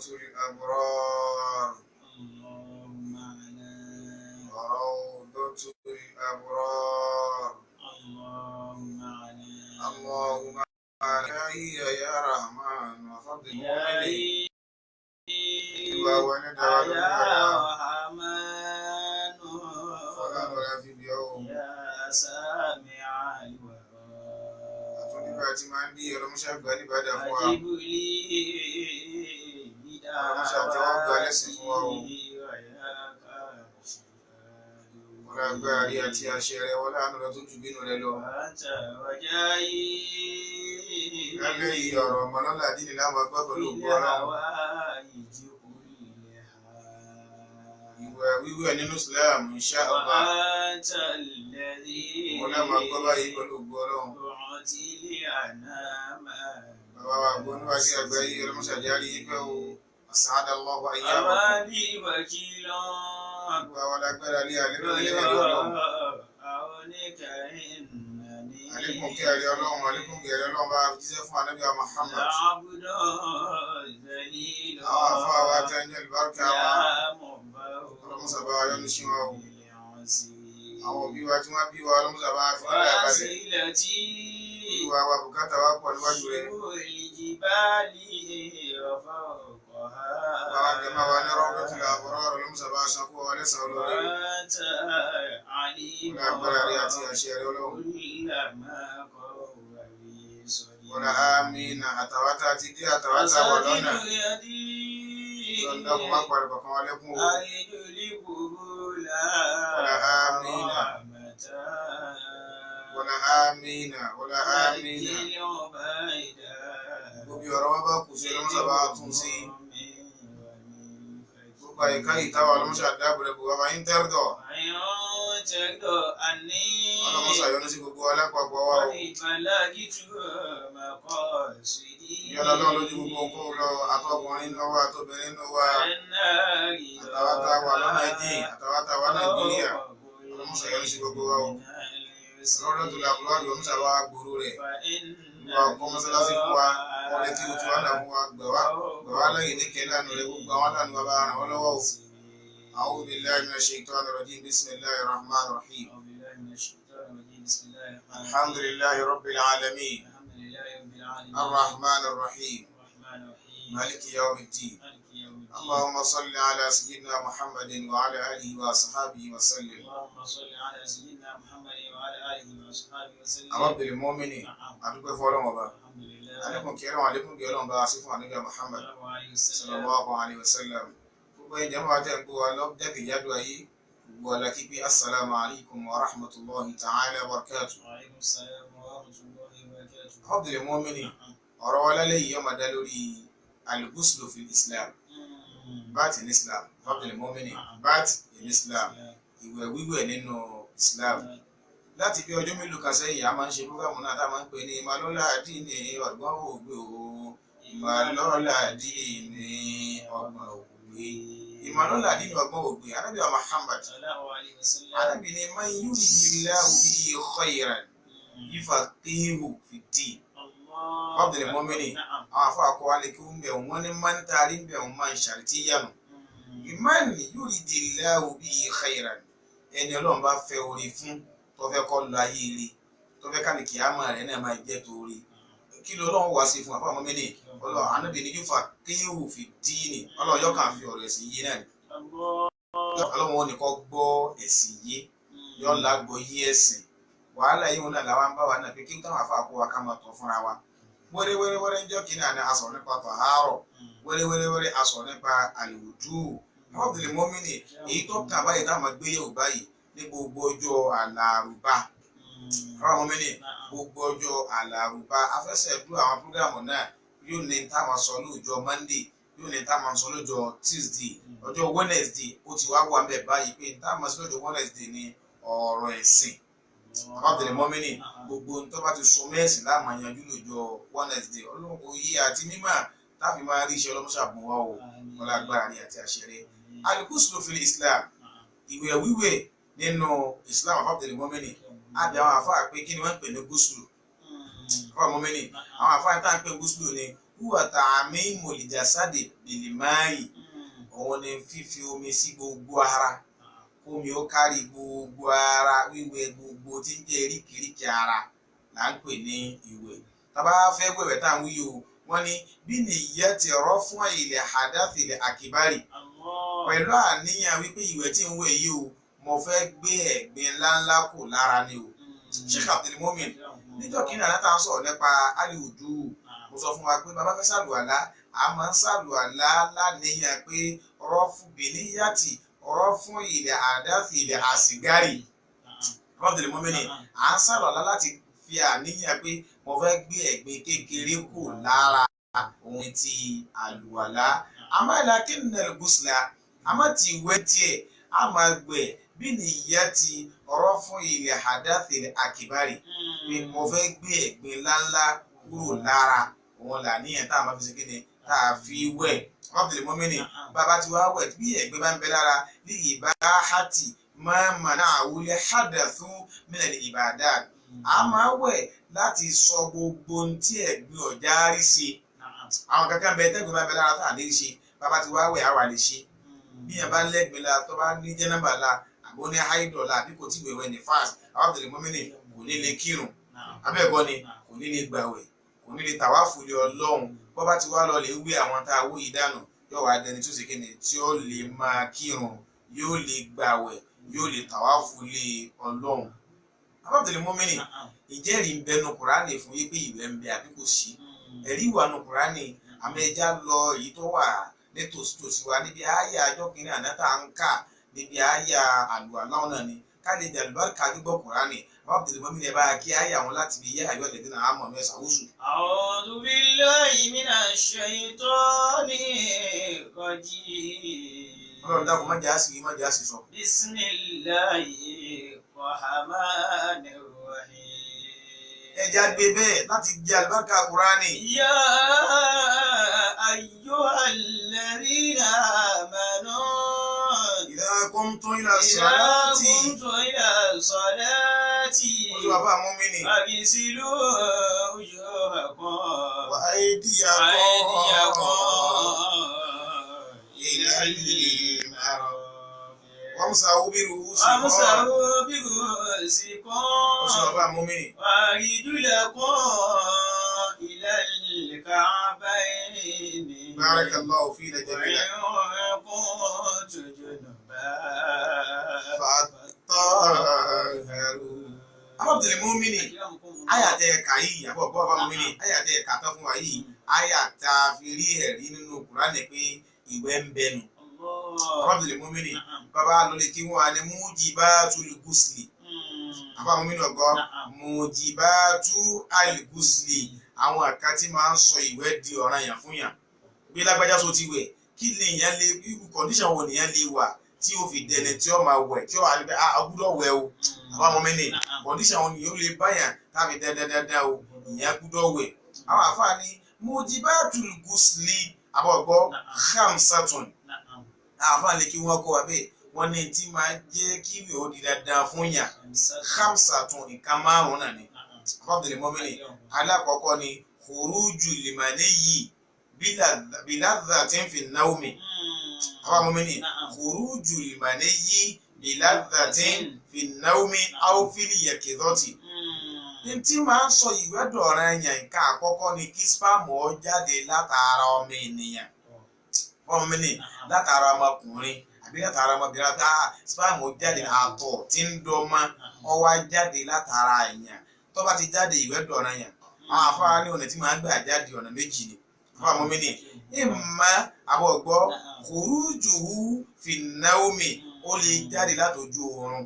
روضة الأبرار. اللهم على روضة الأبرار. اللهم على اللهم علي يا رحمن وفضل المؤمنين. Ìwà wa ní dáwà lórí يا ọ̀la. رحمن Fọlá lọ́la fi bí ọ́. يا سامع الورى Àtúndíbà tí máa ń dí ọlọ́mọṣẹ́ àgbà níbàdà fún wa. أجب لي Ọlọ́mọṣẹ́ àtẹ́wọ́ gbà lẹ́sìn fún wa o. بدعواتي ويا كاشف Wọlá agbára rí àti àṣẹ rẹ, wọlá àánú rẹ tó ju bínú rẹ lọ. وأنت رجائي Lálẹ́ yìí ọ̀rọ̀ ọmọlọ́lá àdínì láwọn agbá pẹ̀lú في ògùn Ọlọ́run. الهوائج كلها Ìwẹ̀ wíwẹ̀ nínú Islam, insha Allah. وأنت الذي Òun náà máa gbọ́ báyìí pẹ̀lú ògùn Ọlọ́run. تعطي الأنام Bàbá wa àgbọ̀ oníwàásí àgbáyé ọlọ́mọṣẹ́ àjárí yín pẹ́ o. As'adallahu ayyamakum. أمامي وكيل Gbogbo àwọn alágbára lé àlékún ilé غير ẹ̀rí Ọlọ́run. عونك إنني Àlékún kí ẹ̀rí Ọlọ́run, àlékún kí ẹ̀rí Ọlọ́run bá jíṣẹ́ fún Ànábì wa Muhammad. لعبد ذليل Àwọn àfáà wa tẹ́ ń jẹ́ àlùbáríkà wa. يا مبارك Ọlọ́mọṣà bá wa yọ́nú sí wa o. العزيز Àwọn òbí wa tí wọ́n bí wa ọlọ́mọṣà bá wa fi wọ́n láyà balẹ̀. وسيلتي Olúwa wa bùkátà wa pọ̀ níwájú rẹ̀. الجبال وفوقها Bàbá jẹ́mọ́ wa ní Rawdatul Abrar ọlọ́mọṣà bá san kó wa lẹ́san olóore. وأنت عليم Wọlé agbára rẹ̀ àti àṣẹ rẹ̀ Ọlọ́run. كلما قوى بي صديق Wọlé àmín àtàwátà ti dé àtàwátà wà lọ́nà. أساجد يدي Ọlọ́run dákun má parí kọ̀ọ̀kan wa lẹ́kún o. أرجو القبول ولا آمين. رحمة Wọlé àmín, wọlé àmín. نجي العبيد Gbogbo ọ̀rọ̀ wa bá kù sí ọlọ́mọṣà bá tún sí. Gbogbo àyíká yìí táwa ọlọ́mọṣà dáàbò rẹ̀ bò wá bá yín tẹ́rọ̀dọ̀. Ọlọ́mọṣà yọ́nú sí gbogbo alápapọ̀ wa o. Ìyọ́nú Ọlọ́run lójú gbogbo nǹkan lọ àtọkùnrin nínú wa àtobìnrin nínú wa àtàwátà wà lọ́nà ẹ̀dín àtàwátà wà Nàìjíríà. Ọlọ́mọṣà yọ́nú sí gbogbo wa o. Rawdatul Abrar ọlọ́mọṣà bá wa gbòòrò rẹ̀. Wa kọ́ mọ́sálásí fún wa, wọ́n lè kí o tí wọ́n dà fún wa, gbà wá gbà wá lẹ́yìn ní kẹ́lá nù rẹ̀ gbogbo àwọn lànà wa bá ràn wọ́n lọ́wọ́ o. A'udhu billahi minash shaitanir rajim, bismillahir rahmanir rahim. Alhamdulillahi rabbil alamin, arrahmanir rahim, maliki yawmiddin. Allahumma salli ala sayyidina Muhammadin wa ala alihi wa sahbihi wa sallim. اللهم صل على سيدنا محمد وعلى آله وصحبه وسلم. Rabbil mu'minin, adúpẹ́ fún Ọlọ́run ọba. الحمد لله. Àlékún kí Ọlọ́run, àlékún kí Ọlọ́run bá wa sí fún Ànábì Muhammad. صلى الله عليه وسلم. Sallallahu alayhi wa sallam. Gbogbo ẹ̀yin jàmáà tẹ́ ń gbọ́ wa lọ́dẹ̀kẹ̀jádò ayé, gbogbo wa la kí pé assalamu alaikum wa rahmatullahi ta'ala wa barakatuh. وعليكم السلام ورحمة الله وبركاته. Abdul Mu'mini, ọ̀rọ̀ wa lálẹ́ yìí yóò máa dá lórí al-ghuslu fil Islam, bath in Islam. Abdul Mu'mini, bath in Islam, ìwẹ̀ wíwẹ̀ nínú Islam. Láti bí ọjọ́ mélòó kan sẹ́yìn, a máa ń ṣe prógámù náà tá a máa ń pè ní Ìmàlọ́lá àdínì ọgbọ́n ògbé o. Ìmàlọ́lá àdínì ọgbọ́n ògbé. Ìmàlọ́lá àdínì ọgbọ́n ògbé. Ànábì wa Muhammad. صلى الله عليه وسلم. Ànábì ní man yuridillahu bihi khayran yufaqihu fid-din. الله Abdul Mu'mini. نعم. Àwọn afọ àkọwálé kí wọ́n bẹ̀ wọ́n ní máa ń taari ń bẹ̀ wọ́n máa ń ṣàrìtìyànù. Man yuridillahu bihi khayran. Ẹni Ọlọ́run bá fẹ́ orí fún tó fẹ́ kọ́ lọ ayé rí tó fẹ́ kálí kìámà rẹ̀ náà máa jẹ́ torí. Kí ló Ọlọ́run wá sí fún àfọ àwọn mẹ́lẹ̀? Ọlọ́run Ànábì ní yufaqihu fid-din. Ọlọ́run yóò kàn fi ọ̀rọ̀ ẹ̀sìn yé náà ni. الله Ọlọ́run ò ní kọ́ gbọ́ ẹ̀sìn yé yóò lágbo yí ẹ̀sìn. Wàhálà yìí wọn náà làwọn ń bá wa náà pé kí n táwọn afọ àkó wa ká máa tọ̀ fúnra wa. Wẹ́rẹ́wẹ́rẹ́wẹ́rẹ́ ń jọ́ kínní àná a sọ̀rọ̀ nípa tọ̀hárọ̀, wẹ́rẹ́wẹ́rẹ́wẹ́rẹ́ a sọ̀rọ̀ nípa àlùwùdú. Abdul Mu'mini, èyí tó kàn báyìí táwọn máa gbé yẹ̀wò báyìí ní gbogbo ọjọ́ àlàrúbá. Abdul Mu'mini, gbogbo ọjọ́ àlàrúbá afẹsẹ̀ dúró àwọn púrógírámù náà yóò ní táwọn sọ lóòjọ́ Monday, yóò ní táwọn sọ lóòjọ́ Tuesday, ọjọ́ Wednesday ó ti wá wà ń bẹ̀ báyìí pé táwọn sọ lóòjọ́ Wednesday ní ọ̀rọ̀ ẹ̀sìn. Abdul Mu'mini, gbogbo ohun tó bá ti so mẹ́sìn láàmú yanjú lóòjọ́ Wednesday. Ọlọ́run kò yí àti mímọ́ táfi máa rí iṣẹ́ ọlọ́mọṣàbùn wa o, ọlá agbára ní àti àṣẹrẹ. Al-ghuslu fil Islam, ìwẹ̀ wíwẹ̀ nínú Islam. Abdul Mu'mini, àbí àwọn àfáà pé kí ni wọ́n ń pè ní gúúsùlù? Àfáà Mu'mini, àwọn àfáà tá à ń pè gúúsùlù ni Huwa ta'mimul jasadi bil ma'i, òun ni fífi omi sí gbogbo ara, kómi ó kárí gbogbo ara, wíwẹ̀ gbogbo tí ń jẹ́ eríkèéríkèé ara là ń pè ní ìwẹ̀. Tá bá fẹ́ wẹ̀wẹ̀ tá à ń wí o, wọ́n ní bí nìyẹn ti rọ́ fún ilẹ̀ hadathil akibari, pẹ̀lú àníyàn wípé ìwẹ̀ tí ń wẹ̀ yìí o, mo fẹ́ gbé ẹ̀gbin ńláńlá kù lára ni o. Sheikh Abdul Mumin, níjọ́ kínní àná tá à ń sọ̀rọ̀ nípa aliwudu, mo sọ fún wa pé bàbá fẹ́ sàlùwàlá, a máa ń sàlùwàlá láníyàn pé rọ́fù bìníyàtì ọ̀rọ̀ fún ilẹ̀ àdáfì ilẹ̀ àsìgárì. Abdul Mumin, à ń sàlùwàlá láti fi àníyàn pé mo fẹ́ gbé ẹ̀gbin kékeré kù lára òun ti àlùwàlá. Àmọ́ lakinnal gusla, àmọ́ ti wẹ́ tiẹ̀ a máa gbẹ̀ bí nìyá ti ọ̀rọ̀ fún ilẹ̀ àdáfì ilẹ̀ àkìbárì, pé mo fẹ́ gbé ẹ̀gbin ńláńlá kúrò lára òun làníyàn tá a máa fi ṣe kíni tá a fi wẹ̀. Abdul Mumin, bàbá tí wàá wẹ̀ bí ẹ̀gbin bá ń bẹ lára ní ìbáhátì máa mọ̀nà àwùlẹ̀ hadathu minal ibadat, a máa wẹ̀ láti sọ gbogbo ohun tí ẹ̀gbin ọ̀já rí ṣe. Àwọn kankan bẹ tẹ́gbin bá ń bẹ lára tá à ní ṣe, bàbá tí wàá wẹ̀ á wà lè ṣe. Bí yẹn bá lẹ́gbin la, tó bá ní jẹ́nàbà la, àbó ní haidọ̀ la, àbí kò tí wẹ̀wẹ̀ ní fast, Abdul Mumin kò ní lè kírun, abẹ́ẹ̀kọ́ ni kò ní lè gbàwẹ̀, kò ní lè tàwáfù lé Ọlọ́run. Bọ́ bá ti wá lọ lè wí àwọn tá a wó yìí dànù, yóò wá dẹni tó ṣe kíni tí ó lè máa kírun, yóò lè gbàwẹ̀, yóò lè tàwáfù lé Ọlọ́run. Abdul Mumin, ìjẹ́rìí ń bẹnu Kùránì fún yí pé ìwẹ̀ ń bẹ àbí kò sí? Ẹ̀rí wà nù Kùránì, àmọ́ ẹja lọ èyí tó wà nítòsítòsí wa níbi àyà àjọ kìíní àná tá à ń kà níbi àyà àlùwàlá náà ni ká lè jàlùbáríkà gbígbọ́ Kùránì. Abdul Mumin, ẹ bá kí àyà wọn láti fi yá àyọ̀ lẹ́dínà àmọ̀ ní ẹ̀sà wúsù. A'udhu billahi minash shaitani rajim. Ọlọ́run dákun má jẹ́ àṣì má jẹ́ àṣì sọ. Bismillahir rahmanir rahim. Ẹja gbé bẹ́ẹ̀ láti jẹ àlùbáríkà Kùránì. Ya ayyuhalladhina amanu. Idha qumtum ila salati. Idha qumtum ila salati. Ó sì wà fún àwọn mọ́mìnì. Faghsilu wujuhakum. Wa aydiyakum. Ila al-marafiq. Wamsahu bi ru'usikum. Wamsahu bi ru'usikum. Ó sì wà fún àwọn mọ́mìnì. Wa arjulakum ila al-ka'bayni. Barakallahu fina jami'an. Wa in kuntum junuban. Fatahharu. Abdul Mumin, àyà tẹ ẹ̀ka yìí, àbọ̀ bọ́ bá mọ́mìnì, àyà tẹ ẹ̀ka tán fún wa yìí, àyà tá a fi rí ẹ̀rí nínú Kùránì pé ìwẹ̀ ń bẹnu. Abdul Mumin, bàbá lórí kí wọ́n á ní mujibatul gusli. Àbá mọ́mìnì ọ̀gọ́, mujibatul gusli, àwọn àká tí máa ń sọ ìwẹ̀ di ọ̀ranyàn fún yàn. Bí lágbájá so ti wẹ̀, kí lè yàn lè, irú kọ̀ndíṣàn wo nìyẹn lè wà tí ó fi dẹni tí ó máa wẹ̀, tí ó wà níbẹ̀, a gbúdọ̀ wẹ̀ o. Àbá mọ́mìnì, kọ̀ndíṣàn wo ni ó lè báyàn tàbí dandandandan o, ìyẹn gbúdọ̀ wẹ̀. Àwọn àfáà ní mujibatul gusli, àbọ̀gbọ́ khamsatun. Àfáà ní kí wọ́n kọ́ wa bẹ́ẹ̀, wọ́n ní tí máa jẹ́ kí ìwẹ̀ ó di dandan fún yàn. Khamsatun, nǹkan márùn-ún náà ni. Abdul Mumin, alákọ̀ọ́kọ́ ni khurujul maniyyi biladhatin fi nawmi. Àbá mọ́mìnì, khurujul maniyyi biladhatin fi nawmi aw fil yakidhati. Ní tí máa ń sọ ìwẹ̀ dọ̀ranyàn, nǹkan àkọ́kọ́ ni kí spam ó jáde látara ọmọ ènìyàn. Ọmọ mi látara ọmọkùnrin àbí látara ọmọbìnrin, tá spam ó jáde, àtọ̀ tí ń dọ́mọ ó wá jáde látara èèyàn. Tó bá ti jáde, ìwẹ̀ dọ̀ranyàn. Àwọn afárá ní ọ̀nà tí máa ń gbà jáde ọ̀nà méjì ni. Àbá mọ́mìnì, ìmọ̀ àbọ̀gbọ́ khurujuhu fi nawmi, ó lè jáde látọjú oorun.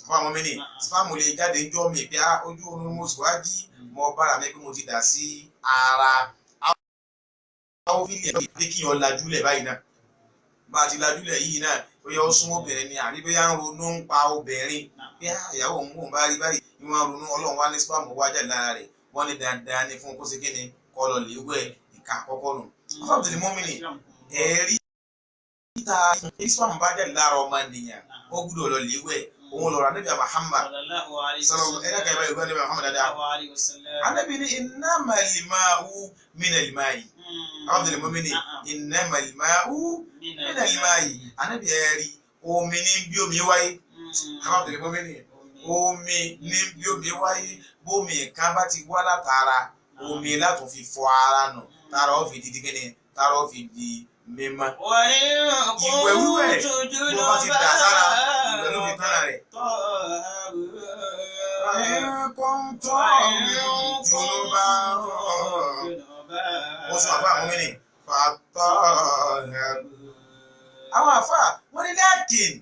Àbá mọ́mìnì, spam lè jáde ń jọ́ mi pé ojú oorun mo sì wá jí, mo bára mi pé mo ti dà sí ara. Àwọn fílẹ̀ pé kí yan lajúlẹ̀ báyìí náà. Bá a ti lajúlẹ̀ yìí náà, bóyá ó súnmọ́ obìnrin ni àbí bóyá ń ronú ń pa obìnrin. Bí ìyàwó òun kò bá rí báyìí, ni wọ́n ronú Ọlọ́run wá ní spam wá jáde lára rẹ̀. Wọ́n ní dandan ni fún kó ṣe kí ni kó lọ lè wẹ̀, nǹkan àkọ́kọ́ nù. Abdul Mumin, ẹ̀rí ta spam bá jáde lára ọmọ ènìyàn, ó gbúdọ̀ lọ lè wẹ̀. Òun lọ̀rọ̀ Ànábì Muhammad sallallahu ẹ̀rọ kẹfà ìlú Ànábì Muhammad dáadáa. Ànábì ní innamal ma'u minal ma'i. Abdul Mumini innamal ma'u minal ma'i ànábì ẹ̀rí omi ní bí omi wáyé. Abdul Mumini omi ní bí omi wáyé, bómi kan bá ti wá látara omi látò fi fọ ara nù, tára ó fi di kíni, tára ó fi di mímọ́. Ìwẹ̀ wíwẹ̀ bó bá ti dà sára ìwẹ̀ ló fi tán rẹ̀. Ó sọ àfáà mọ́mìnì fàtọ́. Àwọn àfáà wọ́n ní láàkìn,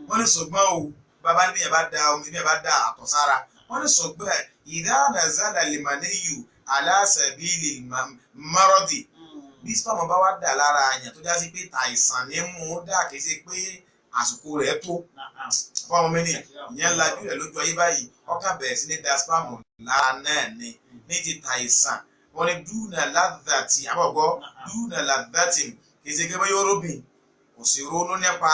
wọ́n ní ṣùgbọ́n o, bàbá ní bíyẹn bá da omi, bíyẹn bá da àtọ̀ sára, wọ́n ní ṣùgbọ́n ìdáàdà zádà lìmọ̀níyù aláṣẹ̀bílì mọ́rọ́dì, bí sperm bá wá dà lára àyàn tó já sí pé àìsàn ní mú un dà, kì í ṣe pé àsìkò rẹ̀ tó fún ọmọ mi ní ìyẹn lajú rẹ̀ lójú ayé báyìí, ọkàn bẹ̀rẹ̀ sí ní da sperm lára náà ni ní ti tàìsàn. Wọ́n ní dúnà ládàtì àbọ̀gbọ́ dúnà ládàtì, kì í ṣe pé bóyá ó róbìn, kò sì ronú nípa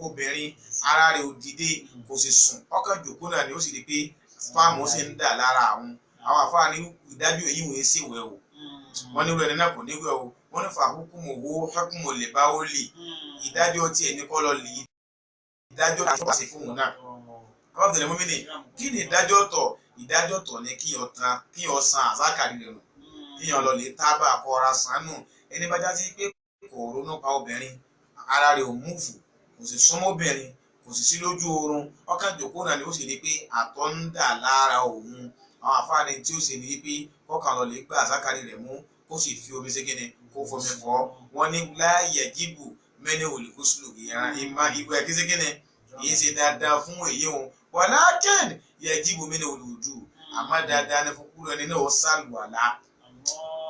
obìnrin, ara rẹ̀ ò dìde, kò sì sùn, ọkàn jòkó náà ni ó sì rí pé sperm ó sì ń dà lára àwọn. Àwọn àfáà ní ìdájọ́ èyí wòye sí ìwẹ̀ o, wọ́n ní wẹ́n náà kò ní wẹ̀ o. Wọ́n ní fa hukumu wo hukumu lè bá ó lè, ìdájọ́ tiẹ̀ ní kọ́ lọ lè ìdájọ́ tó bá ṣe fún òun náà. Àwọn àbùdó lẹ́mú mi ní kí ni ìdájọ́ tọ̀? Ìdájọ́ tọ̀ ni kí ọ san àzákàrí rẹ̀ nù, kí ọ lọ lè tábà kọra sànù. Ẹni bá jásí pé kò ronú pa obìnrin, ara rẹ̀ ò múfù, kò sì súnmọ́ obìnrin, kò sì sí lójú oorun, ọkàn jòkó náà ni ó sì rí pé àtọ̀ ń dà lára òun. Àwọn àfáàní tí ó sì ní pé kọ́kàn lọ lè gbà àzákàrí rẹ̀ mú, kó sì fi omi ṣégene kó fomi fọ́. Wọ́n ní láàyè jíbù mẹ́ni olùkóṣùlù ìran ìmá ìwẹ̀ kí ṣégene kì í ṣe dáadáa fún èyí òun, wàlákìn yẹ jíbù mẹ́ni olùdù, àmọ́ dáadáa ní fún kúrò ẹni náà ó sàlùwàlá.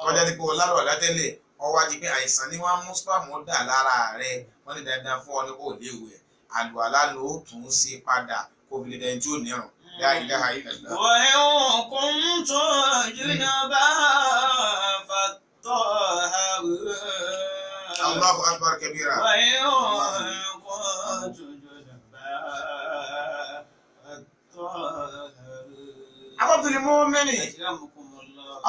Tọ́jà ti pé ọ lálùwàlá tẹ́lẹ̀, ọwọ́ adi pé àìsàn ni wọ́n mú spam dà lára rẹ̀, wọ́n ní dandan fún ọ ní kò léwu ẹ̀, àlùwàlá ló tún ṣe padà kó fi lè dẹni tí ó nírun. La ilaha illallah. Wa in kuntum junuban fatahharu. Allahu akbar kabira. Wa in kuntum junuban fatahharu. Abdul Mu'mini.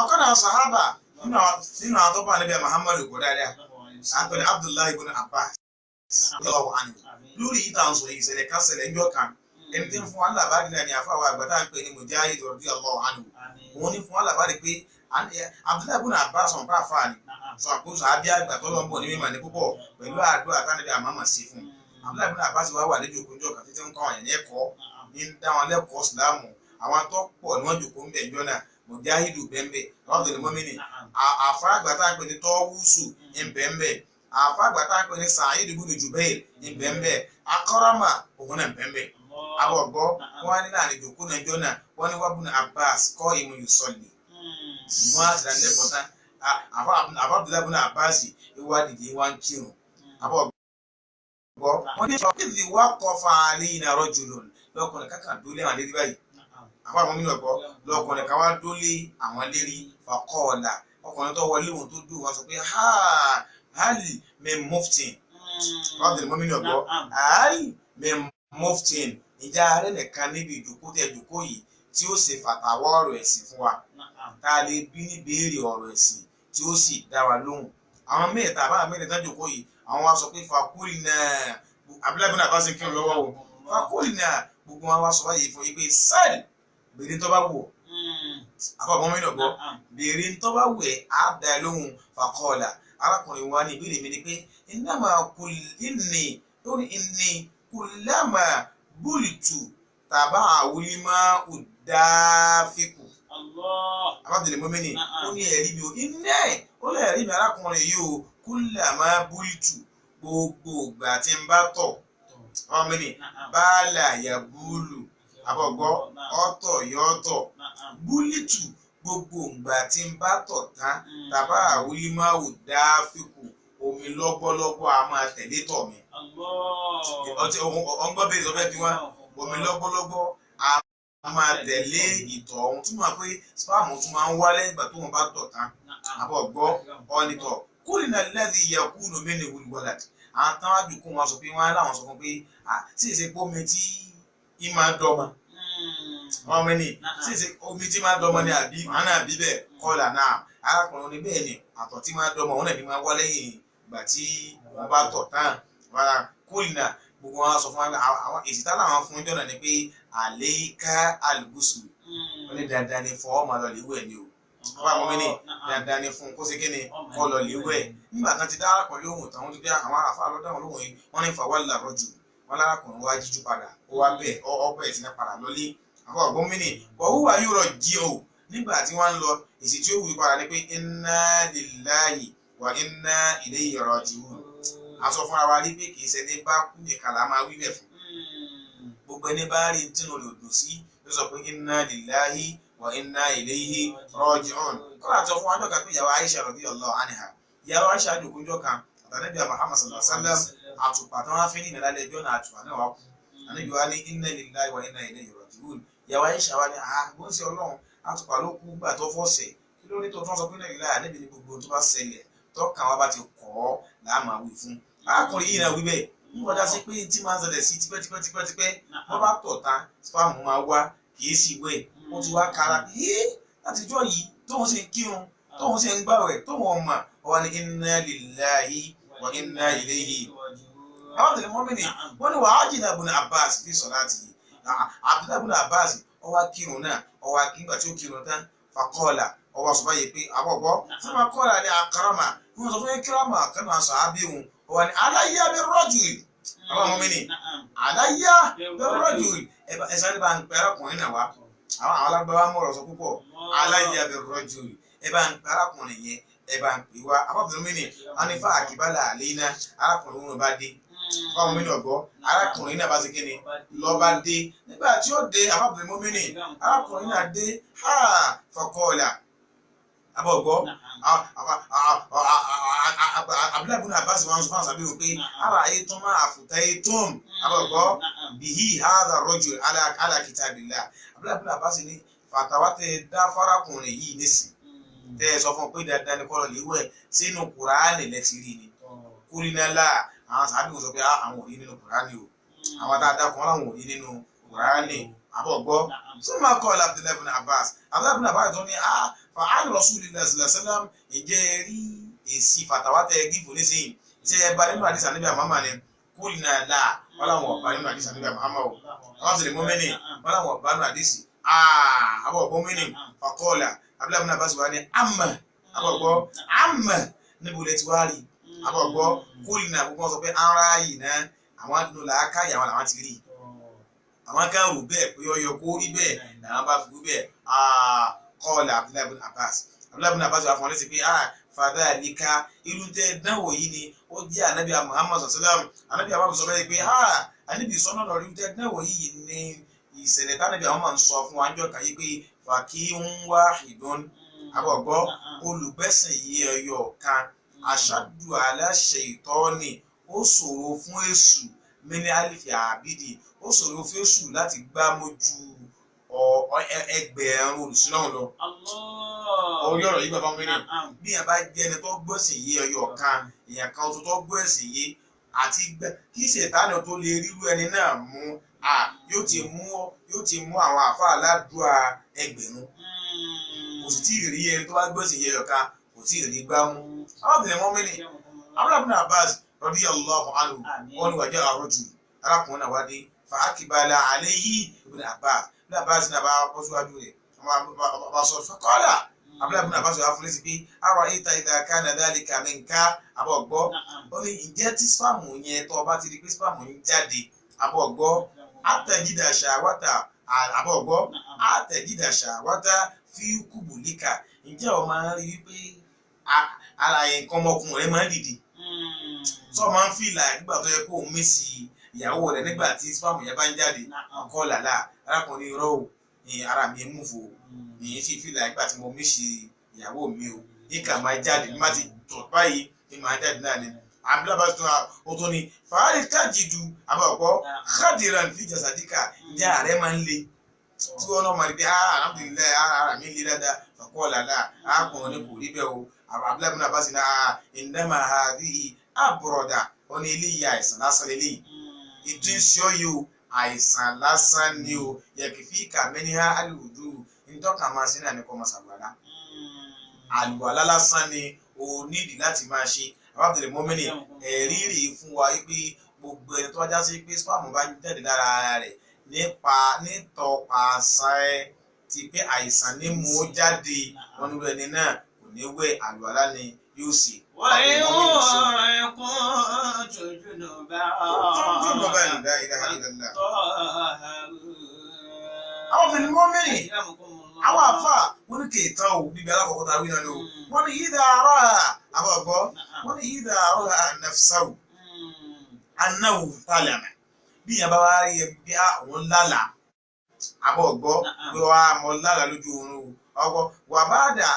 Ọ̀kan náà sàhábà nínú àwọn tó bá níbi Muhammadu kò dáadáa, àpẹẹrẹ Abdullahi ibn Abbas lọ́wọ́ àná lórí yìí tá à ń sọ ìṣẹ̀lẹ̀ kan ṣẹlẹ̀ ńjọ́ kan, ẹni tí ń fún alábàárì náà ni àfáwà àgbà tá à ń pè ní Mujahid radiyallahu anhu. Òun ní fún alábàárì pé Abdullahi ibn Abbas sọ̀rọ̀ bá fà ní sọ àkóso àbí àgbà tó lọ́nbọ̀ ní mímọ̀ ní púpọ̀ pẹ̀lú àdúrà tánàbí àmàmà sí fún Abdullahi ibn Abbas wà wà lójú òkúnjọ kan títí ń kọ́ ọ̀yàn lẹ́kọ̀ọ́ ní ń dá wọn lẹ́kọ̀ọ́ sílámù. Àwọn tó pọ̀ ní wọ́n jòkó ń bẹ̀ ńjọ́ náà, Mujahidu bẹ́ńbẹ́, Abdul Mu'mini, àfa àgbà tá à ń pè ní Tọ́wúsù ńbẹ́ńbẹ́, àfa àgbà tá à ń pè ní Sa'id ibn Jubair ńbẹ́ńbẹ́, Akrama òun náà ńbẹ́ńbẹ́. Àbọ̀gbọ́ wọn ní láàrin ìjòkó náà jọ náà, wọ́n ní wàbùnà Abbas kọ́ ìmọ̀ yusalli, wọ́n á sì dá lẹ́kọ̀ọ́ tán. Àfa Abdullahi ibn Abbas ìwádìí wá ń kírun. Àbọ̀gbọ́ wọ́n ní ìdí wá kọ́ fàálì rajulun, lọ́kùnrin kankan dólé àwọn lérí báyìí. Àfa àwọn mímọ̀ gbọ́ lọ́kùnrin kan wá dólé àwọn lérí faqala, ọkùnrin tó wọlé òun tó dùn wọn sọ pé ha hali min muftin. Abdul Mu'min ọ̀gbọ́ hali min muftin, ìjà ààrẹ nìkan níbi ìjòkó tẹ ìjòkó yìí tí ó ṣe fàtàwọ́ ọ̀rọ̀ ẹ̀sìn fún wa, tá a lè bí ní béèrè ọ̀rọ̀ ẹ̀sìn tí ó sì dá wa lóhùn. Àwọn mẹ́ta àbáwọn mẹ́rin tán jòkó yìí, àwọn wa sọ pé fakúrì náà, Abdullahi ibn Abbas kí n lọ́wọ́ o, fakúrì náà, gbogbo wọn wá sọ báyìí fún yìí pé sáàlì béèrè tó bá wù ọ́. Àfọwọ́n mi lọ́gbọ́ béèrè tó bá wù ẹ́ á dá ẹ lóhùn. Fàkọọ̀là arákùnrin wa ní ìbéèrè mi ni pé innama inni kullama bulitu tàbá àwùlímọ́ òdáfíkù. Abdul Mu'mini ó ní ẹ̀rí mi ò iná ẹ̀ ó lè rí mi arákùnrin yìí o, kullama bulitu, gbogbo ìgbà tí ń bá tọ̀ ọmọ mi báàlà yàbúlù àbọ̀gbọ́ ọ̀tọ̀ yọ̀ọ̀tọ̀ búlítù, gbogbo ìgbà tí ń bá tọ̀ tán tàbá àwùlímọ́ òdáfíkù, omi lọ́gbọ́lọ́gbọ́ a máa tẹ̀lé tọ̀ mi. Ọ̀ngbọ́n bẹ́ẹ̀ sọ fẹ́ bí wọ́n omi lọ́gbọ́lọ́gbọ́ a máa tẹ̀lé ìtọ̀ ọ̀hún, túmọ̀ pé spam tún máa ń wá lẹ́yìn ìgbà tó wọn bá tọ̀ tán. Àbọ̀ gbọ́ ọ̀nìtọ̀ kúrìnà lẹ́dí yakunu mẹ́ni wùlùwàlàd, àwọn táwọn àjòkó wọn sọ pé wọ́n láwọn sọ fún pé sí ìṣe pé omi tí í máa dọ́mọ ọmọ ní sí ìṣe omi tí máa dọ́mọ ní àbí àwọn náà bí bẹ́ẹ̀ kọ́là náà. Arákùnrin ní bẹ́ẹ̀ ni àtọ̀ tí máa dọ́mọ òun náà ni máa wá lẹ́yìn ìgbà tí wọ́n bá tọ̀ tán. Wàrà kúlìnà gbogbo wọn sọ fún àwọn èsì tá làwọn fún jọ̀nà ni pé àlééká àlùgùsù, wọn ní dandan ni fún ọmọ lọ léwẹ̀ ni o. Bàbá àwọn ọmọ ní dandan ni fún kó ṣe kí ni kọ́ lọ léwẹ̀. Nígbà kan ti dá arákùnrin lóhùn tán, wọ́n ti dá àwọn àfa lọ́dọ̀ àwọn lóhùn yìí, wọ́n ní fàwọ́lá rọ́jù wọn lárakùnrin wá jíjú padà, ó wá bẹ́ẹ̀ ọ bẹ́ẹ̀ sí ní padà lọ́lé. Àwọn ọ̀gbọ́n mi ní wọ́n yóò rọ̀ jí o. Nígbà tí wọ́n ń lọ, èsì tí ó wù padà ni pé inna lillahi wa inna ilayhi raji'un. A sọ fúnra wa rí pé kì í ṣe ní bá kú nìkan là máa wí bẹ̀ fún. Gbogbo ẹni bá rí tínú rẹ̀ dùn sí ló sọ pé inna lillahi wa inna ilayhi raji'un. Kọ́lá sọ fún wa jọ́ka pé ìyàwó Aisha radiyallahu anha, ìyàwó Aisha jòkójọ́ kan àtàlẹ́bí Muhammad sallallahu alaihi wasallam, àtùpà tí wọ́n fi ní ìnàlálẹ̀ ẹjọ́ náà àtùpà náà wá kú. Ànábì wa ní inna lillahi wa inna ilayhi raji'un. Ìyàwó Aisha wa ní bó ń ṣe Ọlọ́run, àtùpà ló kú gbà tó fọ́sẹ̀, kí ló ní tó tún sọ pé inna lillahi? Ànábì ní gbogbo tó bá ṣẹlẹ̀ tọ́kàn wa bá ti kọ́ ọ́ làá máa wí fún. Arákùnrin yìí náà wí bẹ́ẹ̀ ń kọjá sí pé tí máa ń ṣẹlẹ̀ sí tipẹ́tipẹ́tipẹ́, wọ́n bá tọ̀ tán spam máa wá kì í sì wẹ̀, ó ti wá kára látijọ́ yìí tóun ṣe ń kírun tóun ṣe ń gbàwẹ̀ tóun ọmọ wa ní inna lillahi wa inna ilayhi. Àwọn tẹ̀lé mọ́mìnì wọ́n ní wàá jìnnà ibn Abbas fi salati. Abdullahi ibn Abbas ó wá kírun náà, ó wá kí nígbà tí ó kírun tán faqala, ó wá sọ báyìí pé àbọ̀gbọ́ fún wa kọ́ra ní akarama, wọ́n sọ fún yín kírámà kan náà sọ ábíhun wọ́n ní aláyá bí rọ́jùl. Àwọn mọ́mìnì aláyá bí rọ́jùl, ẹ sáré bá ń pẹ́ arákùnrin náà wá. Àwọn alágbáwá mọ̀rọ̀ sọ púpọ̀, aláyá bí rọ́jùl, ẹ bá ń pẹ́ arákùnrin yẹn, ẹ bá ń pè wá. Àwọn mọ́mìnì wọn ní fa àkìbálà àléná, arákùnrin wọn bá dé. Àwọn mọ́mìnì ọ̀gbọ́, arákùnrin náà bá ṣe kíni lọ́ba dé. Nígbà tí ó dé, àwọn mọ́mìnì arákùnrin náà dé ha faqala abọ́gbọ́ Abdullahi ibn Abbas wọn sọ fún àṣàbí wọn pé ara ayé tó máa àfùtá yé tó ń abọ́gbọ́ bihi hadha rajul ala kitabillah. Abdullahi ibn Abbas ní fàtàwá tẹ dá fárakùnrin yìí nísìn tẹ ẹ sọ fún un pé dandan ni kọ́lọ̀ léwẹ̀ sínú Kùránì lẹ́tì rí ni kúrínálà. Àwọn sàbí wọn sọ pé àwọn ò rí nínú Kùránì o, àwọn tá a dákun wọn làwọn ò rí nínú Kùránì. Abọ́gbọ́ sọ́mà kọ́ Abdullahi ibn Abbas, Abdullahi ibn Abbas tó ní fa'al Rasulillah sallallahu alaihi wasallam, ǹjẹ́ rí èsì fàtàwá tẹ gífò nísìnyí tí ẹ bá nínú àdìsá níbi àmàmà ni kúlìnà là wọn làwọn ọ̀bá nínú àdìsá níbi àmàmà o. Àwọn sì lè mú mẹ́ni wọn làwọn ọ̀bá nínú àdìsí àbọ̀gbọ́ mẹ́ni faqala Abdullahi ibn Abbas wa ní àmà àbọ̀gbọ́ àmà níbo lẹ ti wá rí àbọ̀gbọ́ kúlìnà gbogbo wọn sọ pé ara yìí náà àwọn nínú làákàyè àwọn làwọn ti rí, àwọn kan rò bẹ́ẹ̀ pé ó yẹ kó rí bẹ́ẹ̀ làwọn bá fi wí bẹ́ẹ̀. Kọ́ọ̀lá Abdullahi ibn Abbas, Abdullahi ibn Abbas wà fún ọ létí pé fadhalika irú tẹ dánwò yìí ni ó jẹ́ anabi Muhammad sallam. Anabi Muhammad sọ bẹ́ẹ̀ pé anabi sọ́nà lọ́rí irú tẹ dánwò yìí ni ìṣẹ̀lẹ̀ tánàbí àwọn máa ń sọ fún wa níjọ́ kan yìí pé faqihun wahidun àbọ̀gbọ́ olùgbẹ́sìn yìí ẹyọ kan ashaddu ala shaytani, ó ṣòro fún èṣù mini alifi àbídì, ó ṣòro fún èṣù láti gbá mójú ẹgbẹ̀rún olùsílọ́hún lọ. Orí ọ̀rọ̀ yìí bàbá mi ní bí yẹn bá jẹ́ ẹni tó gbọ́sìn yé ẹyọ kan, èèyàn kan tó tó gbọ́sìn yé àti kí ṣètánì tó lè ríru ẹni náà mú yóò ti mú àwọn àfa aládùá ẹgbẹ̀rún. Kò sì tí ì rí ẹni tó bá gbọ́sìn yé ẹyọ kan, kò tí ì rí gbá mú. Arábìnrin mọ́mìnì Abdullahi ibn Abbas radiyallahu anhu wọn ni wàjẹ́ àrọ́jù arákùnrin náà wá dé fa akibala alayhi ibn Abbas. Ibn Abbas náà bá bọ́ síwájú rẹ̀ bá sọ faqala Abdullahi ibn Abbas wà fún létí pé ara'ayta idha kana dhalika minka abọ́ gbọ́. Ó ní ǹjẹ́ tí spam yẹn tó bá ti di pé spam ń jáde abọ́ gbọ́ àtẹ̀jídà ṣàwátà abọ́ gbọ́ àtẹ̀jídà ṣàwátà fi kùbùlíkà, ǹjẹ́ o máa ń rí wípé ara nǹkan ọmọkùnrin rẹ máa ń dìde sọ máa ń fìlà nígbà tó yẹ kó o mísì ìyàwó rẹ nígbà tí spam yẹn bá ń jáde? Ọkọ làlà arákùnrin irọ́ o, ní ara mi mú fò ní sì fìlà nígbà tí mo mísì ìyàwó mi o, níkà máa jáde ní má ti tọ̀ báyìí ní máa jáde náà ni. Abdullahi ó tó ní fàárì kájìdù àbọ̀kọ́ khadiran fi jasadika, ǹjẹ́ ààrẹ máa ń le tí wọn náà máa rí pé alhamdulilayi ara mi le dáadáa? Ọkọ làlà arákùnrin kò rí bẹ́ẹ̀ o. Abdullahi ibn Abbas náà innama hadhihi àbùrọ̀dà, ó ní eléyìí àìsàn lásán eléyìí ìtúnṣe yìí o, àìsàn lásán ni o, yẹ̀kìfì kàmẹ́níhà àlùdù ntọ́ka máa ṣe náà ní kọ́ máa ṣàgbàlá. Àlùwàlá lásán ni o nídìí láti máa ṣe. Abdul Mumini, ẹ̀rí rèé fún wa pé gbogbo ẹni tó bá já sí pé spam bá jáde lára rẹ̀ nípa nítọpasẹ̀ ti pé àìsàn ní mú ó jáde, wọn nílò ẹni náà kò ní wẹ̀, àlùwàlá ni yóò sì. وإن كنت جنبا La ilaha illallah. فطهروا. Àwọn Abdul Mumini, أكرمكم الله. àwọn àfà wọn ní kèétán o níbi alákọ̀ọ́kọ́ tá a wí náà ni o. Wọ́n ní idha ra'a àbọ̀gbọ́, wọ́n ní idha ra'a nafsahu annahu talama, bí yẹn bá wá rí ẹ bí àwọn lálà àbọ̀gbọ́ pé wà á mọ lálà lójú oorun o, ọkọ wà bá dà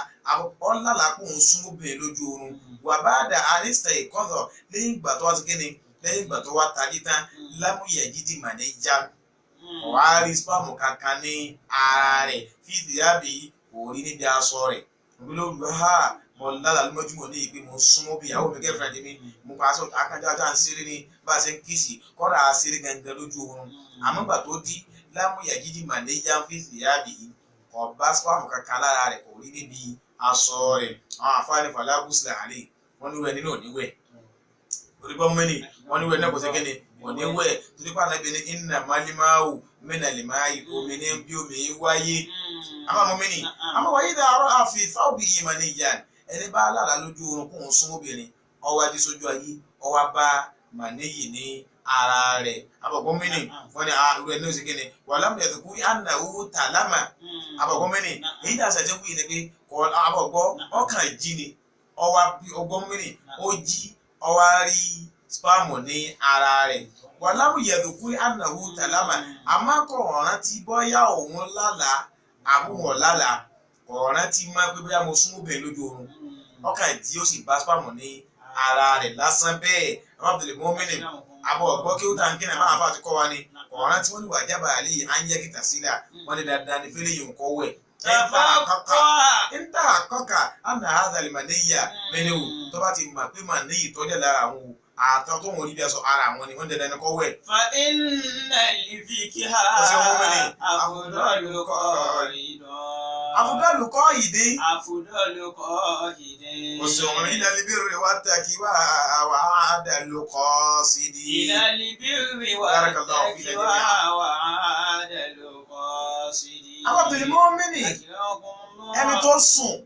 ọ lálà kó ń sún obìnrin lójú oorun, wà bá dà àrísà ìkọ́sọ̀ lẹ́yìn ìgbà tó wá sí kíni, lẹ́yìn ìgbà tó wá tají tán, lámúyẹ̀ jídì mà ní já wà á rí spam kankan ní ara rẹ̀ fíìsì yábì kò rí níbi aṣọ rẹ̀ òbí ha mo lálà lójúmọ̀ ní ìpín mo súnmọ́ bí ìyàwó mi girlfriend mi, mo pa aṣọ akájọ ajá ń ṣeré ní bá a ṣe ń kìsì kọ́ra ṣeré gangan lójú oorun, àmọ́ ìgbà tó dí lámúyà jíjí mà ní yá fíìsì yábì kò bá spam kankan lára rẹ̀ kò rí níbi aṣọ rẹ̀. Àwọn àfáàní fàlágùsìlẹ̀ àlè wọ́n ní wẹ̀ nínú òníwẹ̀ torí bọ́ mẹ́ni wọ́n ní wẹ̀ náà kò sí kíni kò ní wẹ̀, torí pé ànábi ní inna malimawu mẹ́nà lè máa yí omi ní bí omi wáyé. Àmọ́ mọ́ mẹ́ni àmọ́ wáyé dàrọ́ àfi fáwọ́bì yìí mà ní ìyá ẹni bá lára lójú oorun kóun sún obìnrin ọwọ́ adé sójú ayé ọwọ́ bá màníyì ní ara rẹ̀. Àbọ̀kọ́ mẹ́ni wọ́n ní irú ẹni oṣù kínní wà lámù ẹ̀dùn kúrí ànáwó tàlámà. Àbọ̀kọ́ mẹ́ni èyí tí a ṣàjẹ́ wíyì ni pé àbọ̀gbọ́ ọkàn jí ni ọwọ́ ọgbọ́n mẹ́ni ó jí ọwọ́ rí spam ní ara rẹ̀ wà lámù ẹ̀dùn kúrí ànáwó tàlámà, àmọ́ kò rántí bóyá òun lálàá àbúwọ̀n lálàá, kò rántí má pé bóyá mo sún obìnrin lójú oorun, ọkàn jí ó sì bá spam ní ara rẹ̀ lásán bẹ́ẹ̀. Abdul Mumini, àbọ̀ ọ̀gbọ́ kí ó dá nkí náà máa fà ti kọ́ wa ni ọ̀ràn tí wọ́n ní wàjábà àlẹ́ yìí á ń yẹ kìtà sílẹ̀, wọ́n ní dandan ní fẹ́lẹ́ yìí ń kọ́ wẹ̀. Ń tà àkọ́kà àná àdàlẹ̀ màníyà mẹ́ni o tó bá ti mà pé màníyì tọ́jà lára àwọn o àtọ́ tó wọn rí bí aṣọ ara àwọn ni wọ́n dandan ní kọ́ wẹ̀. فإن الفقه أفضل قائد. Àfùdálù kọ́ ìdí. أفضل قائد. Òṣùwọ̀n ilẹ̀ libiri wa tẹ̀kí wá wà á dàlú kọ́ sí di. إلى البر Barakallahu fil والتقوى jami'a. وعدل القاصد. Àwọn Abdul Mumini, أكرمكم الله. ẹni tó sùn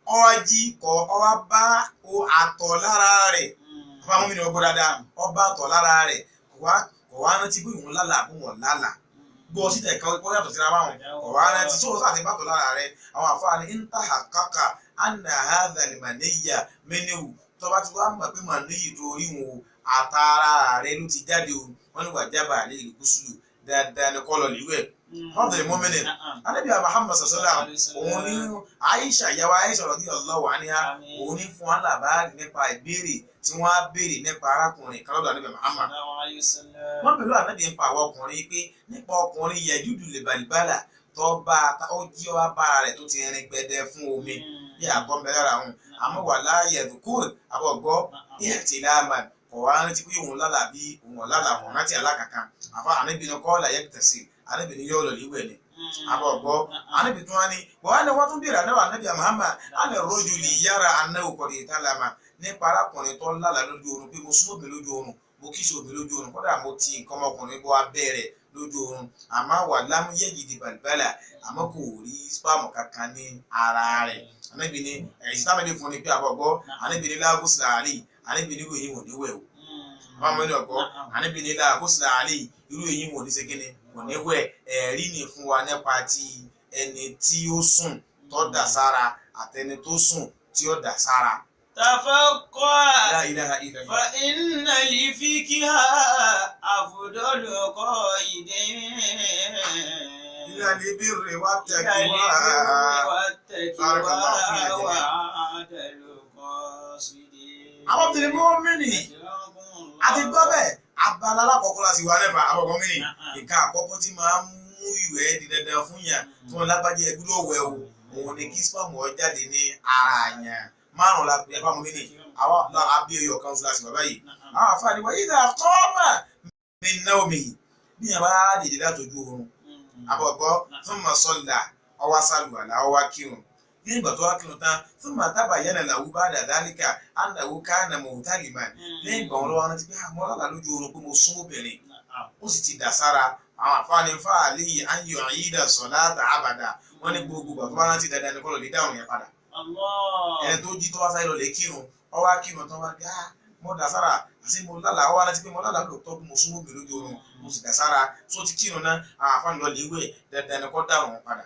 ọwá jí kọ ọwá bá o àtọ̀ lára rẹ̀, ọba mú mi ní ọgbọ́n dáadáa, ọba àtọ̀ lára rẹ̀ kò wá rántí bí òun lálà àbí òun lálà gbọ́ síta ẹ̀ka ó yàtọ̀ síra báwọn kò wá rántí tó sáà ti bàtọ̀ lára rẹ̀. Àwọn àfáàní intaha kaka anna hadha limaniya meniwu, tó bá ti wá mọ̀ pé màníyì tó rí wọn o àtàrà rẹ̀ ló ti jáde o, wọ́n ní wàjábà àlẹ́ ìlú gúúsùlù dáadáa ní kọ́lọ̀ líwẹ̀. Abdul Mumini, Ànábì Muhammad sallam òun ní Aisha ìyàwó Aisha radiyallahu anha òun ní fún alábàárì nípa ìbéèrè tí wọ́n á béèrè nípa arákùnrin kan lọ́dọ̀ Ànábì Muhammad. Wọ́n pẹ̀lú Ànábì nípa àwọn ọkùnrin pé nípa ọkùnrin yẹjúdù lè balìbálà tó bá ó jí ọ bá rẹ̀ tó ti rin gbẹdẹ fún omi bí àkọ́ ń bẹ lára òun, àmọ́ wà láàyè ẹ̀dùkúrò àbọ̀gbọ́ ìhẹ̀tìláàmà kò wá rántí pé òun lálà bí òun lálà òun rántí alákàkà àfa Ànábì ní kọ́ làyẹ̀ tẹ̀sí Ànábì ní yóò lọ líwẹ̀ ni. Àbọ̀gbọ́ Ànábì tún wá ní wọ́n á ní wọ́n tún bèèrè ànábì Ànábì Muhammad á lè rójú lè yára anáwó kọ̀dé ìtàlámà nípa arákùnrin tó lálà lójú oorun pé mo sún òbí lójú oorun, mo kíṣe òbí lójú oorun, kódà mo ti nǹkan ọmọkùnrin bọ́ abẹ́ rẹ̀ lójú oorun, àmọ́ wà lámúyẹ̀gìdì balibala àmọ́ kò rí spam kankan ní ara rẹ̀. Ànábì ní ẹ̀sìn táwọn ẹni fún ni pé àbọ̀gbọ́ Ànábì ní lágùsùlà àlè Ànábì ní ìròyìn wò ní wẹ̀ o. Àwọn ọmọ ẹni ọ̀gbọ́ Ànábì ní lágùsùlà àlè irú èyí wò ní ṣe kíni kò ní wẹ̀. Ẹ̀rí ni fún wa nípa ti ẹni tí ó sùn tó dà sára àtẹni tó sùn tí ó dà sára. تفقه La ilaha illallah. فإن الفقه أفضل قائد. إلى البر إلى والتقوى. البر بارك الله فينا والتقوى جميعا. وعدل القاصد. Àwọn Abdul Mumini, àti gbọ́ bẹ́ẹ̀ abala alákọ̀ọ́kọ́ láti wà lẹ́fà àbọ̀kọ́ mi ni nǹkan àkọ́kọ́ tí máa ń mú ìwẹ̀ di dandan fún yàn tí wọ́n lágbájá ẹgbẹ́ ló wẹ̀ o, òun ni kí spam ọ jáde ní ara yàn márùn la pè é fáwọn mi ni àwọn abí ẹyọ kan oṣù láti wà báyìí. Àwọn àfààní wọ́n yíyá kọ́ọ̀mà mi ná omi yìí bí yàn bá dìde látọjú oorun àbọ̀gbọ́ fún mọ̀sọ́là ọwá sálùwàlà ọwá kírun Ní ìgbà tó wá kírun tán, fún màtábà yẹn làwù bá dàdálíkà ànàwó káànà mọ̀tálìmán. Lẹ́yìn ìgbà wọn lọ́wọ́ rántí pé àmọ́ lálàá lójú oorun pé mo sún obìnrin, ó sì ti dà sára. Àwọn àfáàní fáàlì yìí á ń yọ àyídà sọ̀láàtà àbàdà. Wọ́n ní gbogbo ìgbà tó bá rántí dandan ní kọ́lọ̀ lè dáhùn yẹn padà. Ẹni tó jí tó wá sáré lọ lè kírun, ó wá kírun tán wá gá mo dà sára àti mo lálàá, ó wá rántí pé mo lálàá lóòótọ́ pé mo sún obìnrin lójú oorun, mo sì dà sára. Tó ti kírun náà, àwọn àfáàní lọ lè wẹ̀, dandan ní kọ́ dáhùn padà.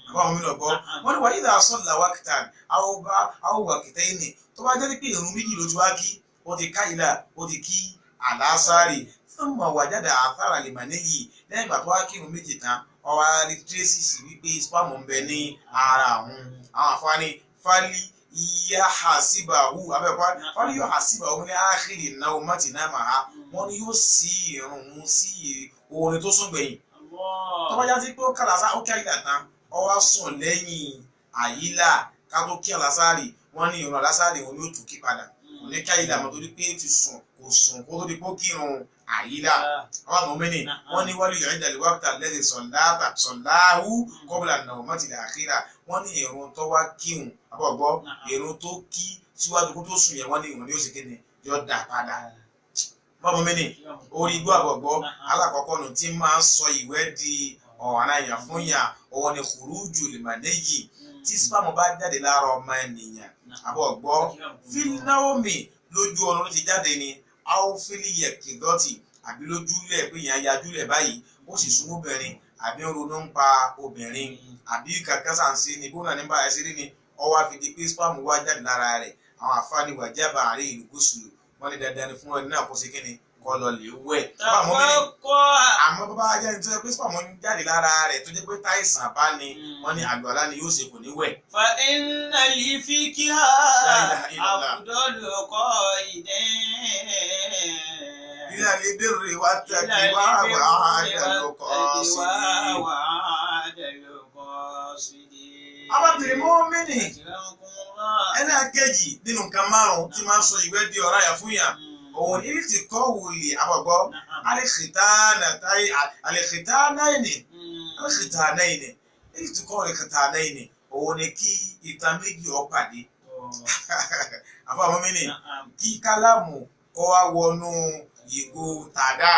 Àwọn ọmọ mi lọ gbọ́, wọ́n ní wàá yíra sọ́ọ̀lá wákìtà àwọn wàkìtẹ́yìnì. Tó bá jẹ́ pé ìrun méjì ló ti wá kí, ó ti ká ìlà, ó ti kí àlásárì fún mọ̀ wàjáde àfàrà lè mà níyì. Lẹ́yìn ìgbà tó wá kírun méjì tán, ọwọ́ arí tracy wípé spam ń bẹ ní ara òun. Àwọn àfáàní fálí yá hasibahu abẹ́ẹ̀kọ́ fálí yóò hasibahu ní áhìrì náà mọ́tì náà màá. Wọ́n ní yóò sí irun òun sí orin tó sún gbẹ̀yìn. Tó bá já sí pé ó kàlàsá ó kí àyílà tán, ó wá sùn lẹ́yìn àyílà ká tó kí àlásárì, wọ́n ní irun àlásárì òun yóò tún kí padà. Kò ní kí àyílà mọ́ torí pé ti sùn, kò sùn kó tó di pé ó kírun àyílà. Àwọn àmọ́ mẹ́ni wọ́n ní wálé yọ̀ọ́ ìdàlẹ̀ wákìtà lẹ́sẹ̀ sọ̀láàtà sọ̀láhù kọ́bùlà náà mọ́tìlẹ̀ àkírà. Wọ́n ní irun tó wá kírun àbọ̀gbọ́, irun tó kí síwájú kó tó sùn yẹn, wọ́n ní irun ní oṣù kìíní yóò dà padà. Bọ́mọ mẹ́ni orí igbó àbọ̀gbọ́ alákọ̀ọ́kọ́ nù tí máa ń sọ ìwẹ́ di ọ̀ranyàn fún yàn, òun ni khuruju lìmọ̀nẹ́yì. Tí spam bá jáde lára ọmọ ènìyàn àbọ̀gbọ́, fílnáwómì lójú ọ̀run ló ti jáde ni, áófílì yẹ̀kìdọ́tì àbí lójúlẹ̀ pé èèyàn yajúlẹ̀ báyìí, ó sì súnmọ́ obìnrin àbí ń ronú ń pa obìnrin àbí kankan sàǹsì ni bóun náà ní bá ẹ ṣe rí ni, ọwọ́ àfi di pé spam wá jáde lára rẹ̀. Àwọn àfáàní wàjábà àárẹ̀ ìlú gúúsùlù, wọ́n ní dandan ni fún ẹni náà kó ṣe kí ni kó lọ lè wẹ̀. Àmọ́ bàbá ajá ni tó yẹ pé spam ń jáde lára rẹ̀ tó jẹ́ pé táìsàn bá ní, wọ́n ní àlùwàlá ni yóò ṣe, kò ní wẹ̀. Fa inna li fikiha afdalu qaidin. Ilé albirri wattaqwa wa'adal qasidi. Abábìrì mọ́mìnì ẹlẹ́ẹ̀kejì nínú nǹkan márùn-ún tí máa ń sọ ìwé di ọ̀ranyàn fún yàn, òun ní ti kọ́ wòlé àbọ̀gbọ́ alìkìtánnáìní alìkìtánnáìní ní ti kọ́ alìkìtánnáìní, òun ni kí ìtàn méjì ó pàdé. Àfọ mọ́mìnì kí kálámù kó wá wọnú ìgò tàdá.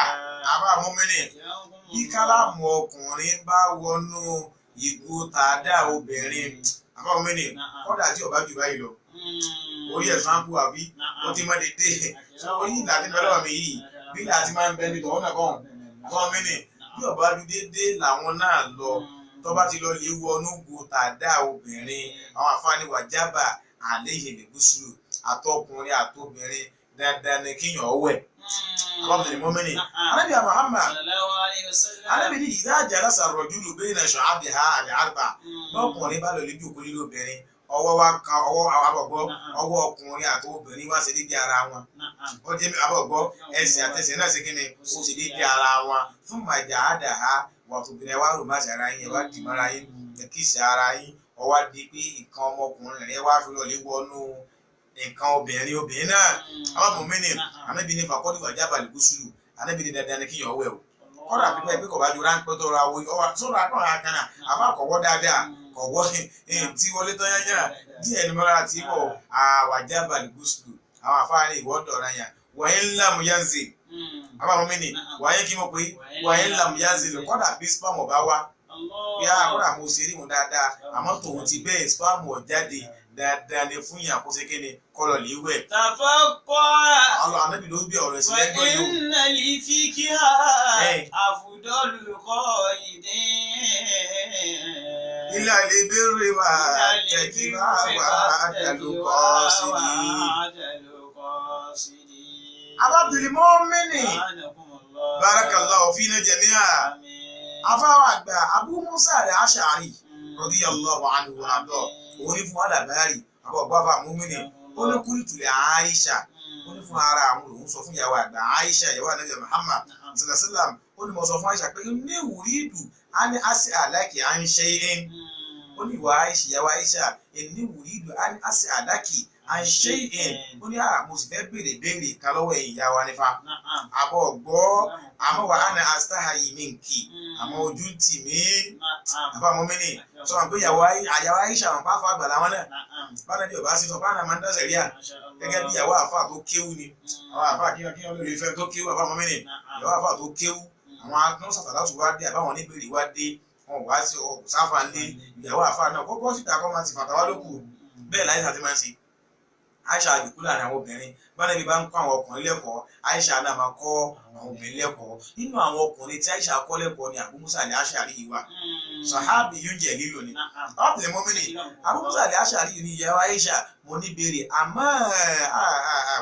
Àbá mọ́mìnì bí kálámù ọkùnrin bá wọnú ìgò tàdá obìnrin, àbá mọ́mìnì kọ́dà tí ọba jù báyìí lọ orí ẹ̀sánpù àbí ó ti mọ́ dédé orí ìlà tí bẹ́lẹ̀ mi yìí bí ìlà tí máa ń bẹ ní tọ̀wọ́n náà kàn. Àbá mọ́mìnì bí ọba ju dédé làwọn náà lọ, tó bá ti lọ lè wọnú ìgò tàdá obìnrin, àwọn àfáàní wàjábà àléhìn lẹ́gúsùlù àtọkùnrin àtobìnrin dandan ni kíyàn wẹ̀. Abábìnrin mọ́mìnì anábìyà Muhammad anábì ní ìdá jalasa rajulu bayna shu'abiha al-arba. Bọ́kùnrin bá lọ lójú òkú lílo obìnrin, ọwọ́ wa kan ọwọ́ àbọ̀gbọ́, ọwọ́ ọkùnrin àti obìnrin wá ṣe déédéé ara wọn. Ó jẹ́ àbọ̀gbọ́ ẹsẹ̀ àtẹsẹ̀ náà ṣe kí ni ó ṣe déédéé ara wọn. Fún màjà àdàhà wà tóbìnrin wá rò má ṣe ara yín, ẹ wá dì mọ́ra yín, kìsì ara yín, ọwọ́ di pé nǹkan ọmọkùnrin rẹ wá fi lọ lé wọnú nǹkan obìnrin obìnrin náà. Àwọn mọ̀mìnì anábì ní fàkọ́dù wàjábà lùgúsùlù, anábì ní dandan ni kíyàn wẹ̀ o. Kọ́dà pípẹ́ pé kò bá ju ráńpẹ́ tó ra owó sọ́dọ̀ akọ́ra kan náà àbá kọ̀wọ́ dáadáa kọ̀wọ́ tí wọlé tán yányá díẹ̀ ní mọ́ra tí wọ̀ àwàjábà lùgúsùlù. Àwọn àfáàní ìwọ́dọ̀ ra yàn wàyí ńlá mu yanzi. Àwọn mọ̀mìnì wàyí kí mo pé wàyí ńlá mu yanzi kọ́dà bí spam ọ̀bá wá bí a kọ́dà mo ṣe rí wọn dáadáa, àmọ́ tòun ti bẹ́ẹ̀ spam ọ̀ jáde dáadáa ni fún yàn kó ṣe kí ni kọlọ̀ lè wẹ̀. Tafaqqa. Àwọn ànábì ló bí ọ̀rọ̀ ẹ̀sìn lẹ́gbọ́n yìí o. Fa inna li fikiha afdalu qaidin. Ilé albirri wattaqwa wa'adal qasidi. Abábìrì mọ́mìnì barakallahu fina jami'a. Afáwọn àgbà Abu Musa al-Ash'ari radiyallahu anhu àbọ̀ òun ní fún alábàárì àbọ̀ bàbá mọ́mìnì ó ní kúrìtù lè Aisha, ó ní fún ara àwọn òun sọ fún ìyàwó àgbà Aisha, ìyàwó ànábì Muhammad sallallahu alaihi wasallam, ó ní mo sọ fún Aisha pé ní wùrídù á ní àṣì àlákì à ń ṣe é. Ó ní ìwà Aisha, ìyàwó Aisha, ní wùrídù á ní àṣì àlákì à Àṣẹ ìn ó ní mo sì fẹ́ béèrè béèrè kan lọ́wọ́ ẹ̀yin ìyá wa nífa. Àbọ̀ gbọ́ àmọ́ wà á na astahayi minki àmọ́ ojú ń tì mí. Àbá mọ́mìnì sọ wọn pé ìyàwó Aisha wọn bá fọ àgbà làwọn náà. Báwọn ẹbí ọba sí sọ báwọn máa ń dá sẹ̀ríà gẹ́gẹ́ bí ìyàwó àfa tó kéwú ni. Àwọn àfa kíyàn lórí ìfẹ́ tó kéwú àbá mọ́mìnì ìyàwó àfa tó kéwú àwọn akọ́sàtàlátù wá dé àbáwọn oníbèrè wá dé wọn wá sí ọkọ̀ sáfà lé ìyàwó àfa náà kó bọ́ síta kọ́ máa ti fàtàwá lókù bẹ́ẹ̀ láyé sàti máa ń ṣe. Aisha àjòkú láàrin àwọn obìnrin báwọn ẹbí bá ń kọ́ àwọn ọkùnrin lẹ́kọ̀ọ́ Aisha náà máa kọ́ àwọn obìnrin lẹ́kọ̀ọ́. Nínú àwọn ọkùnrin tí Aisha kọ́ lẹ́kọ̀ọ́ ni Abu Musa al-Ash'ari yìí wà. Sàhábì yóò jẹ́ lílo ni ọ̀pẹ̀ mọ́mìnì Abu Musa al-Ash'ari yìí ni ìyàwó Aisha mo ní béèrè àmọ́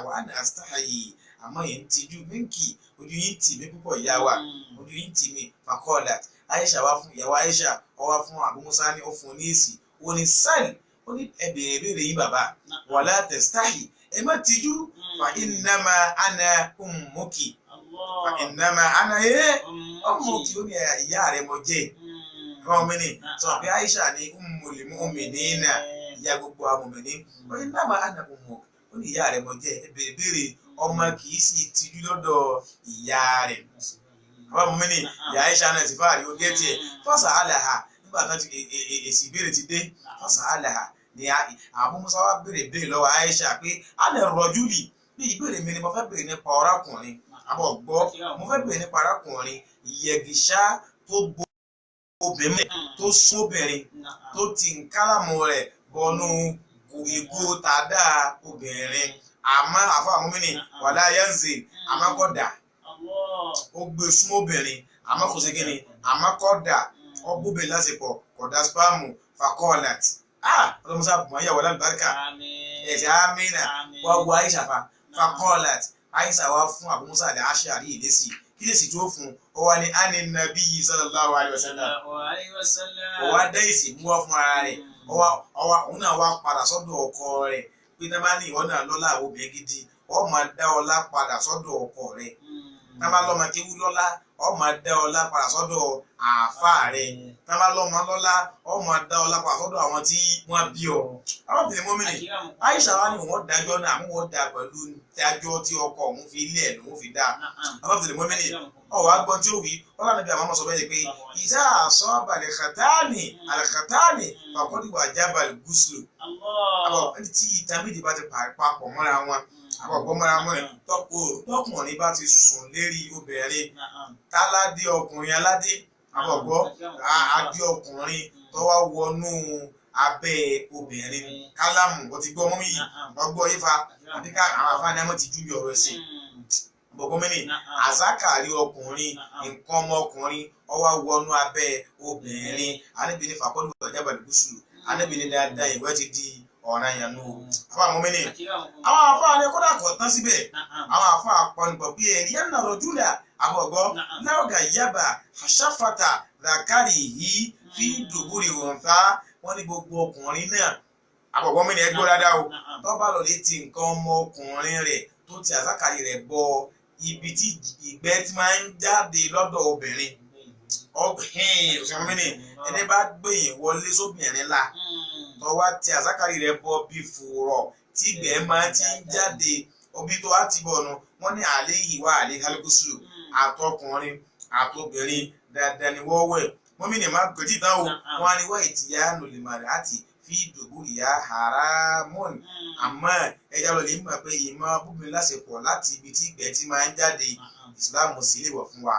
wa ana astahayi àmọ́ yìí ń tijú mínkì ojú yìí ń tì mí púpọ̀ ìyá wa ojú yìí ń tì mí. Fakọ́ọ̀lá Aisha wá fún ìyàwó Aisha ó wá fún Abu Musa ní ó fún ní èsì ó ní sáàlì ó ní ẹ béèrè béèrè yín bàbá wàlá testahi ẹ má tijú fa innama ana ummuki fa innama ana ummuki ó ní ìyá rẹ mo jẹ́ ọmọ mi sọ pé Aisha ní ummul mu'minina ìyá gbogbo amòmìnì ó ní innama ana ummuki ó ní ìyá rẹ mo jẹ́ ẹ béèrè béèrè ọmọ kì í sì tijú lọ́dọ̀ ìyá rẹ̀. Ọmọ mi ní ìyá Aisha náà ti fáàrí ó gé tiẹ̀ fọ́sà àlàhà nígbà tó ti èsì ìbéèrè ti dé fọ́sà àlàhà ni Abu Musa wá béèrè béèrè lọ́wọ́ Aisha pé a lè rọjú lì bí ìbéèrè mi ni mo fẹ́ béèrè nípa arákùnrin àbọ̀ gbọ́ mo fẹ́ béèrè nípa arákùnrin ìyẹ̀gìṣá tó bo obìnrin tó sún obìnrin tó ti ń kálàmù rẹ̀ bọnú ìgò tàdá obìnrin àmọ́ àfọ àmúmínì wàlá yanzil àmọ́ kò dà ó gbé súnmọ́ obìnrin àmọ́ kò sí kíni àmọ́ kò dà ó bóbìnrin lásìkò kò dà spáàmù fakọ́ọ̀lát ọlọ́mọsá bùnmọ́ yàwó lálùbáríkà ẹ̀sẹ̀ amínà wọ́n wo Aisha fa fakọ́ọ̀lát Aisha wá fún Abu Musa al-Ash'ari ìlẹ́sì kí lè sì tó fún ọ wá ní àní nàbí yìí sallallahu alaihi wasallam ó wá dá ìsì mú wá fún ara rẹ̀ òun náà wá padà sọ́dọ̀ ọkọ rẹ̀ pé náà bá ní ìwọ náà lọ́lá àwọn obìnrin gidi ọ máa dá ọlá padà sọ́dọ̀ ọkọ rẹ̀. Tá bá lọ́mọ kéwú lọ́lá ọ máa dá ọlá padà sọ́dọ̀ àáfàá rẹ̀. Tá bá lọ́mọ lọ́lá ọ máa dá ọlá padà sọ́dọ̀ àwọn tí wọ́n bí ọ. Àwọn obìnrin mọ́mìnì Aisha wa ni wọ́n dájọ́ náà àwọn wọ́n dá pẹ̀lú dájọ́ tí ọkọ òun fi ilé ẹ̀ lòun fi dá. Àwọn obìnrin mọ́mìnì ọ̀wá gbọ́n tí ó wí ọlọ́run níbi àwọn ọmọ sọ bẹ́ẹ̀ pé ìdá àsọ́ọ̀bà àlẹ́kàtàní àlẹ́kàtàní fàkọ́dìwà jábàlì gúúsùlù. Àbọ̀ tí ìta méjì bá ti papọ̀ mọ́ra wọn àpapọ̀ mọ́ra wọn rẹ̀ tọkùnrin bá ti sùn lérí obìnrin táládé ọkùnrin aládé àbọ̀gbọ́ adé ọkùnrin tó wá wọnú abẹ́ obìnrin kálámù ó ti gbọ́ mọ́mí yìí ọgbọ́ ifá àbí ká àwọn afáàní àmọ́ ti jú bí ọ̀rọ̀ ẹ̀sìn bọ̀gọ́mìnì àzákàrí ọkùnrin nǹkan ọmọkùnrin ó wá wọnú abẹ́ obìnrin anábìíní fàkọ́lù ọ̀jábàlì gúúsùlù anábìíní dáadáa ìwé ti di ọ̀ràn yẹn nù. Àwọn àmọ́mìnì àwọn àfáà ni kódà kò tán síbẹ̀ àwọn àfáà pọnpọ̀ pé ẹ̀rí ẹ̀ nàrọ̀ júlà àbọ̀gọ́ láwùgà yaba àṣàfàtà làkàrí yìí fi dùbúrì òǹfà wọn ní gbogbo ọkùnrin náà àbọ̀gọ́mìnì ẹgbẹ́ dáadáa o tó bá lọ létí nǹkan ọmọkùnrin rẹ̀ tó ti àzákàrí rẹ̀ bọ ibi tí ìgbẹ́ ti máa ń jáde lọ́dọ̀ obìnrin ọ̀sẹ̀mọ́mìnì ẹni bá gbẹ̀yìn wọlé sóbìnrin la tó wá ti àzákàrí rẹ̀ bọ bí fòrọ̀ tí ìgbẹ́ máa ti ń jáde obi tó wá ti bọ̀nu wọ́n ní àlẹ́ yìí wá àlẹ́ kálíkùsù àtọkùnrin àtobìnrin dandan ni wọ́n wẹ̀ mọ́mìnì má gbèjì tán o wọ́n á ní wọ́n ìtìyà nùlìmọ̀rẹ́ àti fi dùbúrì yá haramun àmọ́ ẹja lọ lè mọ̀ pé ìmọ̀ búburú lásìkò láti ibi tí ìgbẹ́ ti máa ń jáde ìsìláàmù sì lè wọ̀ fún wa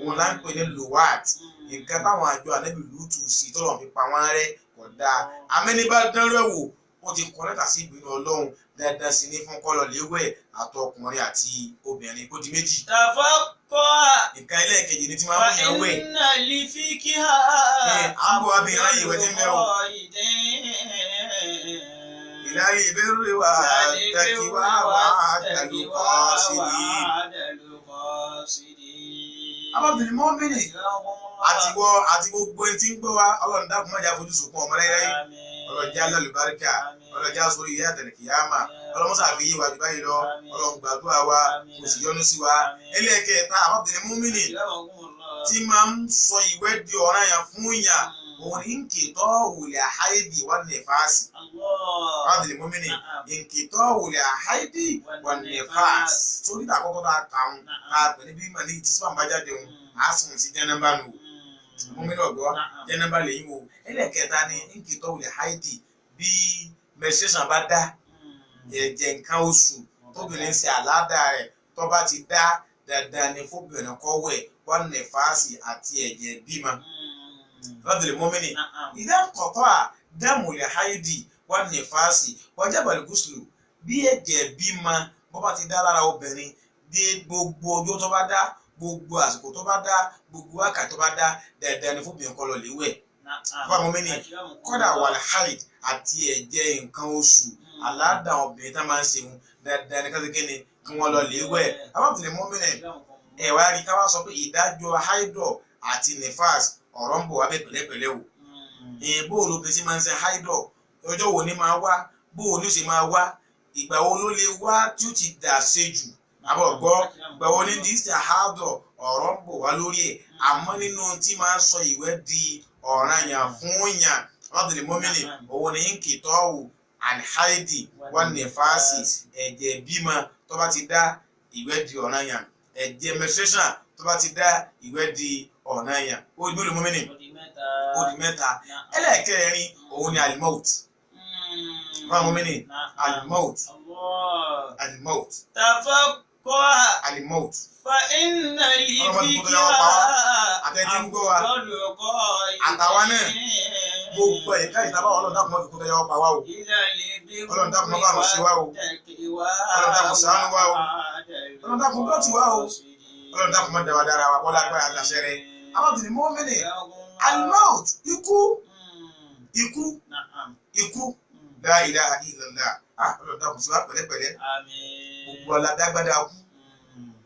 òun là ń pè ní luwat nǹkan táwọn àjọ ànábì lùtù sí tọ́lọ̀ fi pa wọ́n rẹ́ kò dáa amẹ́nibá dánrú ẹ̀ wò ó ti kọ́ lẹ́tà sí ìbínú ọlọ́run dandan sí ní fún kọ́lọ̀ léwẹ̀ àtọkùnrin àti obìnrin kó di méjì. Tafaqqa. Nǹkan ẹlẹ́ẹ̀kejì ni tí máa ń mú yàn wẹ̀. Fa inna li fikiha. Àbọ̀ abìnrin yìí wẹ̀ tí ń bẹ́ o. Ìlárí ìbéèrè wa tẹ̀kíwá wà á dàlú kọ́ sí ni. Abábìnrin mọ́mìnì àtiwọ́ àti gbogbo ẹni tí ń gbọ́ wa ọlọ́run dákun má jẹ́ fojú sunkún ọmọ láíláí ọlọ́jà lálùbáríkà ọlọ́jà sórí ìyá àtẹnìkìyàmà ọlọ́mọsà fi yé wa jù báyìí lọ ọlọ́run gbàdúrà wa kò sì yọ́nú sí wa. Ẹlẹ́ẹ̀kẹta abábìnrin mọ́mìnì tí máa ń sọ ìwẹ̀ di ọ̀ranyàn fún yàn Òun ní nkìtọ́ wùlẹ̀ àháìdì wà nífàásì. Rábìlì mọ́mìnì nkìtọ́ wùlẹ̀ àháìdì wà nífàásì. Torí ìdá àkọ́kọ́ tá a kà ń tá a pè ní bí màní tí sọ́n bá jáde òun á sùn sí jẹ́nẹ́bà nù. Mọ́mìnì ọ̀gbọ́ jẹ́nẹ́bà lèyìn wo. Ẹlẹ́kẹta ni nkìtọ́ wùlẹ̀ àháìdì bí menstruation bá dá ẹ̀jẹ̀ nǹkan oṣù tóbìnrin ṣe àládà rẹ̀ tó bá ti dá dandan ni fóbìnrin kó wẹ̀ wọ́n nífàásì àti ẹ̀jẹ̀ bímọ. Rábìlì mọ́mìnì ìdá kọ̀tọ́ à dámùlẹ̀ háìdì wọ́n nífàásì wájàbàlì gúúsùlù bí ẹ̀jẹ̀ bímọ bó bá ti dá lára obìnrin dé gbogbo ọjọ́ tó bá dá gbogbo àsìkò tó bá dá gbogbo wákàtí tó bá dá dandan ni fóbìnrin kó lọ lè wẹ̀. Fún àwọn mọ́mìnì kọ́dà wàlẹ̀ háìdì àti ẹ̀jẹ̀ nǹkan oṣù aládàá obìnrin tá máa ń ṣeun dandan ni kásìkí ni kí wọ́n lọ lè wẹ̀. Abábìnrin mọ́mìnì ẹ̀ wá rí ká wá sọ pé ìdájọ́ haidọ̀ àti nifas ọ̀rọ̀ ń bọ̀ wá bẹ́ẹ̀ pẹ̀lẹ́pẹ̀lẹ́ o. Bó o ló bí sí máa ń ṣe haidọ̀, ọjọ́ wo ni máa wá, bó o ní ṣe máa wá, ìgbà wo ló lè wá tí ó ti dà ṣe jù, àbọ̀ gbọ́, ìgbà wo ní dísè haidọ̀ ọ̀rọ̀ ń bọ̀ wá lórí ẹ̀. Àmọ́ nínú tí máa ń sọ ìwẹ̀ di ọ̀ranyàn fún yàn abábìnrin mọ́mìnì òun ni ń kìtọ́wò alhaidi wọn nífàásì ẹ̀jẹ̀ bímọ tó bá ti dá ìwẹ̀ di ọ̀ranyàn, ẹ̀jẹ̀ menstruation tó bá ti dá ìwẹ̀ di ọ̀ranyàn. Ó di mélòó mọ́mìnì? Ó di mẹ́ta. Ẹlẹ́ẹ̀kẹrin òun ni alimout. Fún mọ́mìnì alimout alimout tafakọ́ alimout. fa iná Ọlọ́mọdé kó tó yọ pa wá. Àtẹ̀tí ń gbọ́ wa. Àtàwa náà. Gbogbo ẹ̀ka ìtàbá Ọlọ́run dákun má fi kó tó yọ pa wá o. Ọlọ́run dákun má bá àrùn ṣe wá o. Ọlọ́run dákun ṣàánú wá o. Ọlọ́run dákun dọ́tí wá o. Ọlọ́run dákun má dáwà dára wa wọ́n lágbára àtàṣẹ rẹ̀. Abábìnrin mọ́mìnì alimout ikú ikú ikú la ilaha illallah. Ọlọ́run dákun ṣe wá pẹ̀lẹ́pẹ̀lẹ́. Gbogbo aládágbádá kú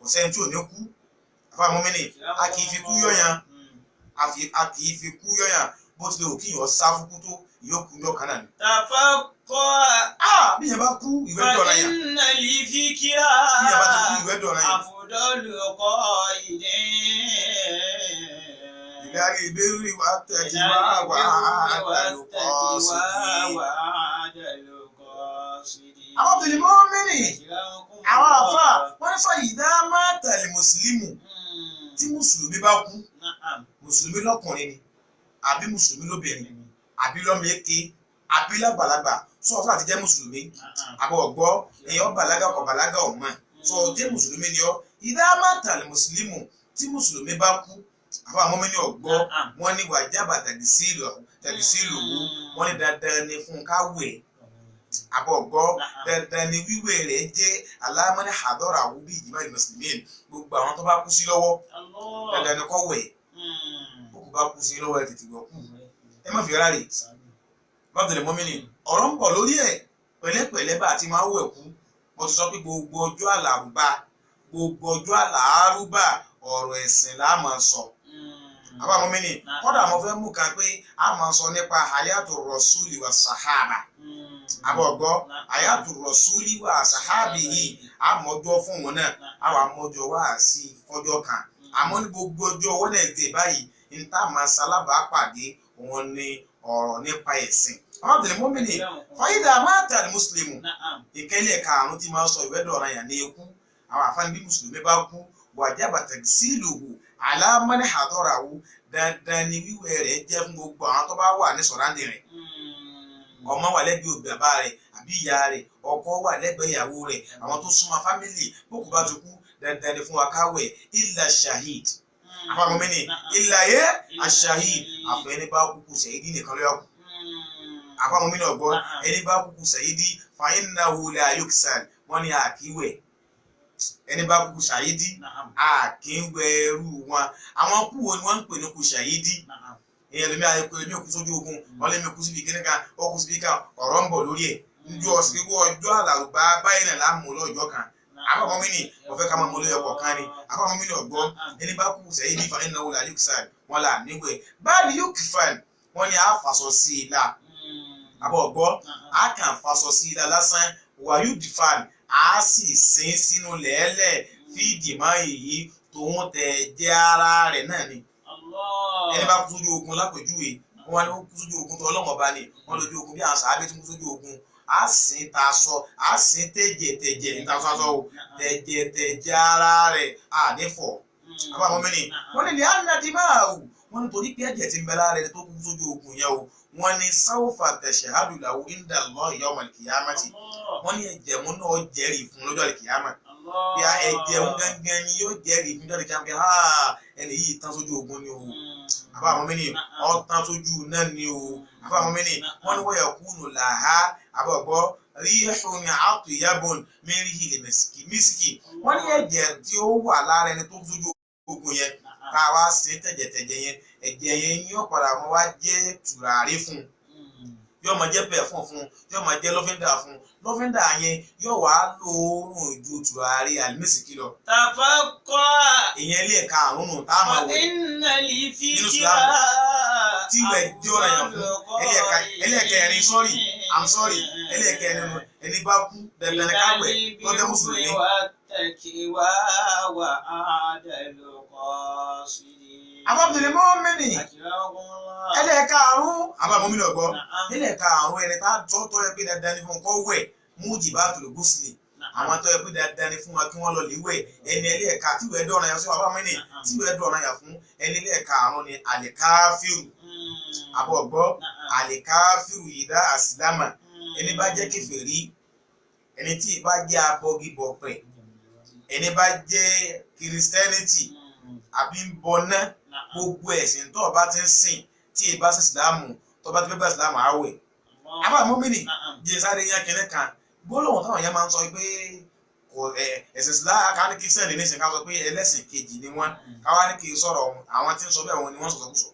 kò sẹ́ni tí ò ní kú. Àfa mọ́mìnì a kì í fi kú yọ̀yàn, a kì í fi kú yọ̀yàn bó tilẹ̀ ò kíyàn sá fún kú tó yóò kú yọ̀ kan náà ni. tafakọ́ Bí yẹn bá kú ìwé dọ̀ra yàn. iná ìfikíra Bí yẹn bá ti kú ìwé dọ̀ra yàn. àfùdọ́lùkọ́ ìdí. Ìdarí ìbéèrè wa tẹ̀sí wá wà á dàlùkọ́ sí i. Àwọn obìnrin mọ́mìnì àwọn àfa wọ́n ní fàyè dá máa tẹ̀lé mùsùlùmù tí mùsùlùmí bá kú mùsùlùmí lọ́kùnrin ni àbí mùsùlùmí lóbìnrin àbí lọ́mọ èké àbí lágbàlagbà sọ àti jẹ́ mùsùlùmí àbọ̀ ọ̀gbọ́ èèyàn bàlágà kọ̀ bàlágà ọ̀mọ́ sọ jẹ́ mùsùlùmí ni ọ́ ìdá máa tẹ̀lé mùsùlùmù tí mùsùlùmí bá kú àfa mọ́mìnì ọ̀gbọ́ wọ́n ní wàjábà tẹ̀gísílù wú wọ́n ní dandan ni fún káwẹ̀ àbọ̀ gbọ́ dandan ni wíwẹ̀ rẹ̀ jẹ́ alámọ́ni àdọ́rà wú bí ìjìmá ìmùsùlùmí gbogbo àwọn tó bá kú sí lọ́wọ́ dandan ni kó wẹ̀ kókò bá kú sí lọ́wọ́ ẹ̀ tètè wọ̀ kú ẹ má fi ráre bábìlì mọ́mìnì ọ̀rọ̀ ń bọ̀ lórí ẹ̀ pẹ̀lẹ́pẹ̀lẹ́ bá a ti máa wẹ̀ kú mo ti sọ pé gbogbo ọjọ́ àlàrúbá gbogbo ọjọ́ àlàrúbá ọ̀rọ̀ ẹ̀sìn la máa sọ àbá mọ́mìnì kọ́dà mo fẹ́ mú kan pé a máa sọ nípa hayatu rasuli wa sahaba àbọ̀ gbọ́ hayatu rasuli wa sahabi yìí a mọ̀jọ́ fún wọn náà a wà mọ̀jọ́ wá sí fọ́jọ́ kan àmọ́ ní gbogbo ọjọ́ Wednesday báyìí ní tá a máa sálábàá pàdé òun ni ọ̀rọ̀ nípa ẹ̀sìn. Àwọn àbẹ̀lẹ̀ mọ́mìnì fàyídà máta ní mùsùlùmù ìkẹ́lẹ̀ karùn-ún tí máa sọ ìwẹ́dọ̀ ọ̀ràn yàn ní ikú àwọn àfáàní bí mùsùlùmí bá kú wàjábà tẹ̀sílùhù alámọ́ni àdọ́ràwù dandan ni wíwẹ̀ rẹ̀ jẹ́ fún gbogbo àwọn tó bá wà ní sọ̀ráǹdì rẹ̀. Ọmọ wà lẹ́gbẹ̀ẹ́ òbí bàbá rẹ̀ àbí ìyá rẹ̀, ọkọ wà lẹ́gbẹ̀ẹ́ ìyàwó rẹ̀, àwọn tó súnmọ́ fámìlì bókù bá ti kú dandan ni fún wa káwẹ̀ illa shahid. Àfáà mọ́mìnì illa yẹ ashahid àfẹ́ni bá kúkú sẹ̀yìdì nìkan ló yà kú. Àfáà mọ́mìnì ọ̀gbọ́n ẹni bá kúkú sẹ̀yìdì fa innahu la yuksal wọ́n ní àkíwẹ̀ ẹni bá kúkú sàyídì àkínwẹ̀ ẹrú wọn. Àwọn kú wo ni wọ́n ń pè ní kú sàyídì? Èèyàn lómi àyẹ̀kọ́ lómi òkú sójú ogun wọn lómi òkú síbi kíní kan ó kú síbi kan ọ̀rọ̀ ń bọ̀ lórí ẹ̀ njọ ọ̀sìnkú ọjọ́ àlàrúbá báyìí náà láàmú lọ́jọ́ kan. Àfáà mọ́mìnì wọ́n fẹ́ ká máa mú lóyè ọkọ̀ kan ni. Àfáà mọ́mìnì ọ̀gbọ́n ẹni bá kú sàyídì fa innahu la yuksal wọn là níwẹ̀ báyìí yukfan wọn ni a fàṣọ sí i la àbọ̀ ọ̀gbọ́ a kàn fàṣọ sí i la lásán wàyúdìfàn a sì sin sínú lẹ́lẹ̀ fídì máa yìí tòun tẹ̀ jẹ́ ara rẹ̀ náà ni. Ẹni bá kú sójú ogun lápèjúwe Wọ́n ní ó kú sójú ogun tó ọlọ́run ọba ni wọ́n lójú ogun bí àwọn sàábé tí kú sójú ogun á sìn ta sọ á sìn tẹ̀jẹ̀tẹ̀jẹ̀ níta sọ o tẹ̀jẹ̀tẹ̀jẹ̀ ara rẹ̀ ànífọ̀ àbá mọ́mìnì wọ́n ní lè ánàdì máa wù wọ́n ní torí pé ẹ̀jẹ̀ ti ń bẹ lára ẹni tó kú sójú ogun yẹn o wọ́n ní sáwùfà tẹ̀sẹ̀ hádùláwù inda Allah yawm al-qiyamati wọ́n ní ẹ̀jẹ̀ wọn náà jẹ́rìí fún lọ́jọ́ al-qiyama bí a ẹ̀jẹ̀ wọn gangan ni yóò jẹ́rìí fún lọ́jọ́ al-qiyama pé ha ẹni yìí tán sójú ogun ni o àbá mọ́mìnì ọ̀tán sójú náà ni o àbá mọ́mìnì wọ́n ní wọ́n yẹ kúnnù làhá àbọ̀gbọ́ ríhùn àtúnyàbọ̀n mẹ́rìhì lè mísìkì wọ́n ní ẹ̀jẹ̀ tí ó wà lára ẹni tó sójú ogun yẹn tá a wá sí tẹ̀jẹ̀tẹ̀jẹ̀ yẹn ẹ̀jẹ̀ yẹn yóò padà mọ́ wá jẹ́ tùràrí fún un yóò máa jẹ́ pẹ̀fún fún un yóò máa jẹ́ lọ́fíńdà fún un lọ́fíńdà yẹn yóò wá lóòórùn ju tùràrí àlùmísìkì lọ. Tafakọ́ ìyẹn ilé ẹ̀ka àrùn nù tá a máa wẹ̀ inna li nínú fikra Ìsìlámù tí ìwẹ̀ jẹ́ ọ̀ràn yàn fún ẹlẹ́ẹ̀kẹrin sorry I'm sorry ẹlẹ́ẹ̀kẹrin nù ẹni bá kú dandan ní ká wẹ̀ tó jẹ́ mùsùlùmí. Àbábìlì mọ́mìnì ẹlẹ́ẹ̀karùn-ún àbámọ́mìnì ọ̀gbọ́ ẹlẹ́ẹ̀karùn-ún ẹni tá tọ́ tọ́ ẹ pé dandan ni fún kọ́ wẹ̀ mújìbá tòlógúsìlì àwọn tó yẹ pé dandan ni fún wa kí wọ́n lọ lè wẹ̀ ẹni ẹlẹ́ẹ̀ka tí ìwẹ̀ dọ̀ràn yà sí wàá bámọ́mìnì tí ìwẹ̀ dọ̀ràn yà fún ẹni ẹlẹ́ẹ̀karùn-ún ni àlìkáfíù àbọ̀gbọ́ àlìkáfíù ìdá àsìlámà ẹni bá jẹ́ kèfèrí ẹni tí ì bá jẹ́ abọgibọ̀pẹ̀ ẹni bá jẹ́ kìrìsìtẹ́nìtì àbí ń bọná gbogbo ẹ̀sìn tó o bá ti ń sìn tí ì bá sí ìsìlámù tó bá ti fẹ́ bá ìsìlámù àwẹ̀ àbá mọ́mìnì jẹ́ sáré yẹn kínní kan gbólóhùn táwọn yẹn máa ń sọ pé kò ẹ ẹ̀sìn ìsìlámù ká ní kírísítẹ́nì ní ìsìn ká sọ pé ẹlẹ́sìn kejì ni wọ́n káwá ní kí n sọ̀rọ̀ ọ̀hún àwọn tí ń sọ bẹ́ẹ̀ wọn ni wọ́n sọ̀sọ̀kùsọ̀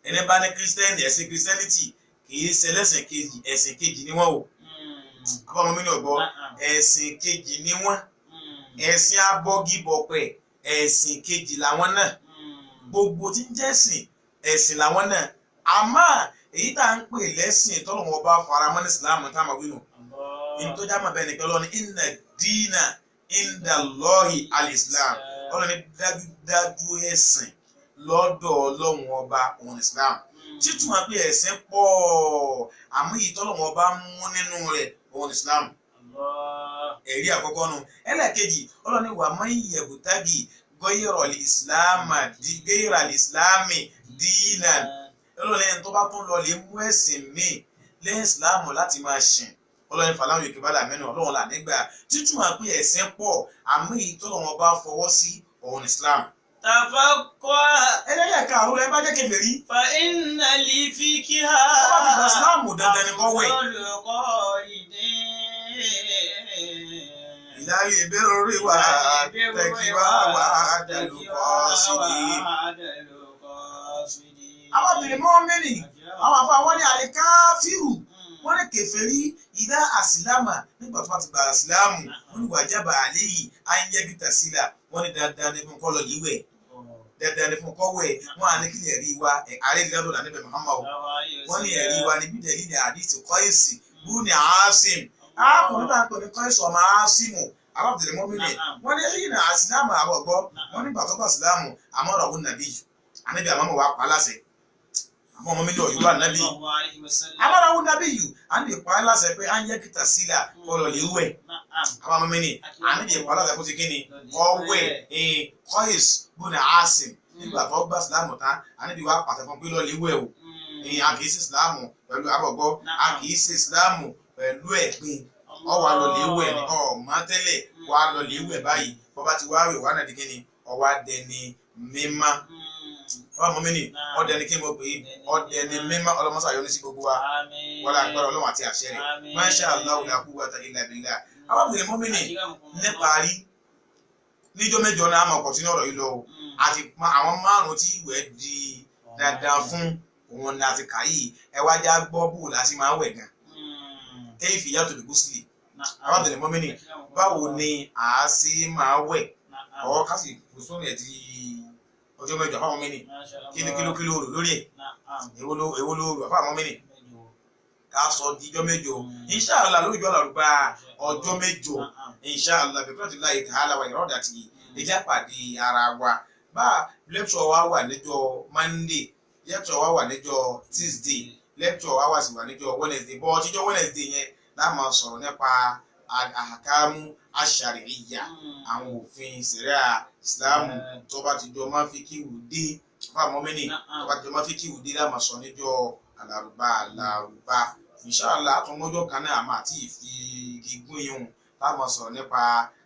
ẹni bá ní kírísítẹ́nì ẹ̀sìn kírísítẹ́nìtì kì í ṣe ẹlẹ́sìn kejì ẹ̀sìn kejì ni wọ́n o àbá mọ́mìnì ọ̀gbọ́ ẹ̀sìn kejì ni wọ́n ẹ̀sìn abọ́gibọ̀pẹ̀ ẹ̀sìn kejì làwọn náà gbogbo tí ń jẹ́sìn ẹ̀sìn làwọn náà àmọ́ èyí tá à ń pè lẹ́sìn tọ́lọ́wọ́n bá faramọ́ ní ìsìláàmù tá a máa wí nù ní tó já mọ̀ bẹ́ẹ̀ ni pé ọlọ́ni inna dina inda Allahi al-Islam ọlọ́ni dájúdájú ẹ̀sìn lọ́dọ̀ ọlọ́run ọba òun Islam títúmọ̀ pé ẹ̀sìn pọ̀ àmọ́ èyí tọ́lọ́wọ́n ọba mú nínú rẹ̀ òun Islam ẹ̀rí àkọ́kọ́ nu ẹlẹ́ẹ̀kejì ọlọ́ni wà mọ́ ìyẹ̀bùtágì gọ́yìrọ̀lì ìsìláàmì dínà ọlọ́ni ẹni tó bá tún lọ lè mú ẹ̀sìn míì lẹ́yìn ìsìláàmù láti máa ṣìn ọlọ́ni fàlànà yòókè bá làmẹ́nu ọlọ́run là nígbà títúmọ̀ pé ẹ̀sìn pọ̀ àmọ́ èyí tọ́lọ́run bá fọwọ́ sí òun Islam. Tafakọ́ ẹlẹ́ẹ̀karùn-ún lẹ́ bá jẹ́ kèfèrí fa inna li fikra tó bá fi gba ìsìláàmù dandan ni kó wẹ̀. olùkọ́ ìdí. ìlàlẹ̀ ìbéèrè wà tẹ̀kíwá wà dẹ̀lùkọ́ sídìí. Àwọn obìnrin mọ́mìnì àwọn àfa wọn ní àlìkáfíù wọ́n ní kèfèrí ìdá àsìlámà nígbà tó bá ti gba àsìlámù wọ́n ní wàjábà àléyìí ayébítà sílà wọ́n ní dandan ní fún kọ́lọ̀ yíwẹ̀ dandan ní fún kọ́wẹ̀ wọ́n á ní kí ẹ̀rí wa ààrẹ ìlú lọ́dọ̀ níbẹ̀ Muhammad wọ́n ní ẹ̀rí wa ní bídẹ̀ ní àdìsí kọ́ìsì bú ní àásìm arákùnrin náà pè ní kọ́ìsì ọmọ àásìmù arábìnrin mọ́mìnì wọ́n ní ẹ̀yìn àsìlámù àbọ̀gbọ́ wọ́n nígbà tó bá àsìlámù àmọ́ ọ̀rọ̀ òun nàbí ànábì àmọ́ wà pa láṣẹ àwọn ọmọ mílíọ̀nù yìí wà nábì amárawó nábì yìí à ń lè pa á láṣẹ pé à ń yẹ kìtà sílà kọlọ̀ lè wẹ̀ àwọn ọmọ mi ni à ń lè pa á láṣẹ kó ti kí ni kọ́ wẹ̀ kọ́ìs bùnà asim nígbà tó gbà sílámù tán à níbi wàá pàṣẹ fún pé lọ́ọ́ lè wẹ̀ o a kì í ṣe sílámù pẹ̀lú àbọ̀gbọ́ a kì í ṣe sílámù pẹ̀lú ẹ̀gbin ọ wà lọ lè wẹ̀ ọ mọ́ tẹ́lẹ̀ wà lọ lè wẹ̀ báyìí bọ́ bá ti wá wẹ̀ wà náà di kí ni ọwá dẹni mímá ọmọ mi ni ọdẹ ni kí n mọ̀ pé ọdẹ ni mímá ọlọmọsá yọ ní sí gbogbo wa wọlé agbára Ọlọ́run àti àṣẹ rẹ̀ masha Allah la quwwata illa billah àwọn obìnrin mọ́mí ni níparí níjọ́ mẹ́jọ náà àmọ̀ kọ̀tí ní ọ̀rọ̀ yìí lọ o àti àwọn márùn-ún tí ìwẹ̀ di dandan fún òun ni àti kà yìí ẹ wá já gbọ́ bò láti máa wẹ̀ gan kéyìfì yàtọ̀ lùgúsìlì àwọn obìnrin mọ́mí ni báwo ni àá sí máa wẹ̀ ọ̀ kásì kò sóni ẹ̀ di ọjọ́ mẹ́jọ àfáwọn mẹ́ni kí ni kíló kíló rò lórí ẹ̀ èwo ló rò àfáwọn mẹ́ni ká sọ di ọjọ́ mẹ́jọ inṣàlá lórí ìjọ àlùbá ọjọ́ mẹ́jọ inṣàlá bẹ̀rẹ̀ tí láyé tààlà wà ìrọ̀dà tí ìjà pàdé ara wa bá lẹ́kṣọ̀ wa wà níjọ́ Monday Lecture wa wà níjọ́ Tuesday, lecture wa wà sí wà níjọ́ Wednesday, bọ́ ọtíjọ́ Wednesday yẹn la máa sọ̀rọ̀ nípa àkàmú àṣàríyà, àwọn òfin ṣẹ̀ríà Ìsìláàmù tó bá ti jọ máa fi kíwù dé fún àwọn mọ́mìnì, tó bá ti jọ máa fi kíwù dé la máa sọ níjọ́ Àlàrúbá. Àlàrúbá inshallah àtúnmọ́jọ́ kan náà àmọ́ àti ìfi gígùn yìí tá a máa sọ̀rọ̀ nípa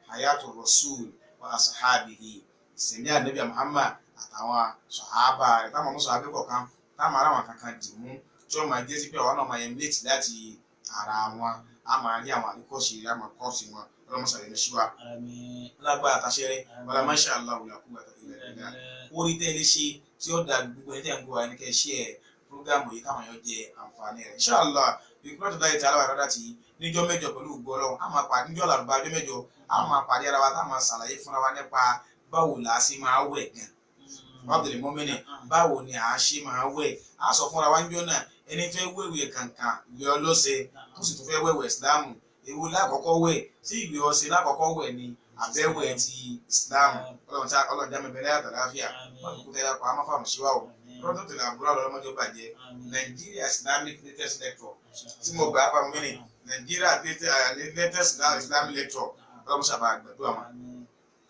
hayatu rasul wa asahabihi, ìsẹ̀mí ànábì Muhammad àtàwọn sọ̀hábà rẹ̀, táwọn mú sọ̀hábì kọ̀ọ̀kan táwọn ará wọn kankan dì mú tí wọ́n máa jẹ́ sí pé àwọn náà máa emulate láti ara wọn, a máa rí àwọn àríkọ́ṣe, a máa kọ́ọ̀sì wọn. Ọlọ́mọṣàlẹ̀ ní ṣíwá lágbára àtàṣẹ́rẹ́ wàlá masha Allah la quwwata illa billah. Orí tẹ́lẹ̀ ṣe tí ó da gbogbo ẹni tẹ́ ń gbọ́ wa ní kẹ́ ṣe ẹ̀ prógámù yìí káwọn èèyàn jẹ àǹfààní rẹ̀ inshallah. Ìkúrọ̀ tó dáyé tí aláwọ̀ rárá ti níjọ́ mẹ́jọ pẹ̀lú ògo Ọlọ́run a máa pàdé níjọ́ Àlàrúbá ọjọ́ mẹ́jọ, a máa pàdé ara wa tá a máa ṣàlàyé fúnra wa nípa báwo là á ṣe máa wẹ̀ gan. Abdul Mọ́mìnì, báwo ni à á ṣe máa wẹ̀? A sọ fúnra wa níjọ́ náà, ẹni fẹ́ wẹ̀wẹ̀ kàǹkàn, ìwẹ̀ ọlọ́sẹ̀, tó sì tún fẹ́ wẹ̀wẹ̀ ìsìláàmù, èwo lákọ̀ọ́kọ́ wẹ̀? Sí ìwẹ̀ ọṣẹ lákọ̀ọ́kọ́ wẹ̀ ni àbẹ̀wẹ̀ ti ìsìláàmù? Ọlọ́run já mi bẹ̀rẹ̀ àtàláfíà, wọ́n fi kú tẹ́lẹ̀ pa á má fàmù síwá o. Lọ́dún tó lè àbúrò ọlọ́mọdé bàjẹ́. Nigeria Islamic latest lecture tí mo gbà á fáwọn mí ni Nigeria latest Islamic lecture. Ọlọ́mọṣàbà àgbàdo àwọn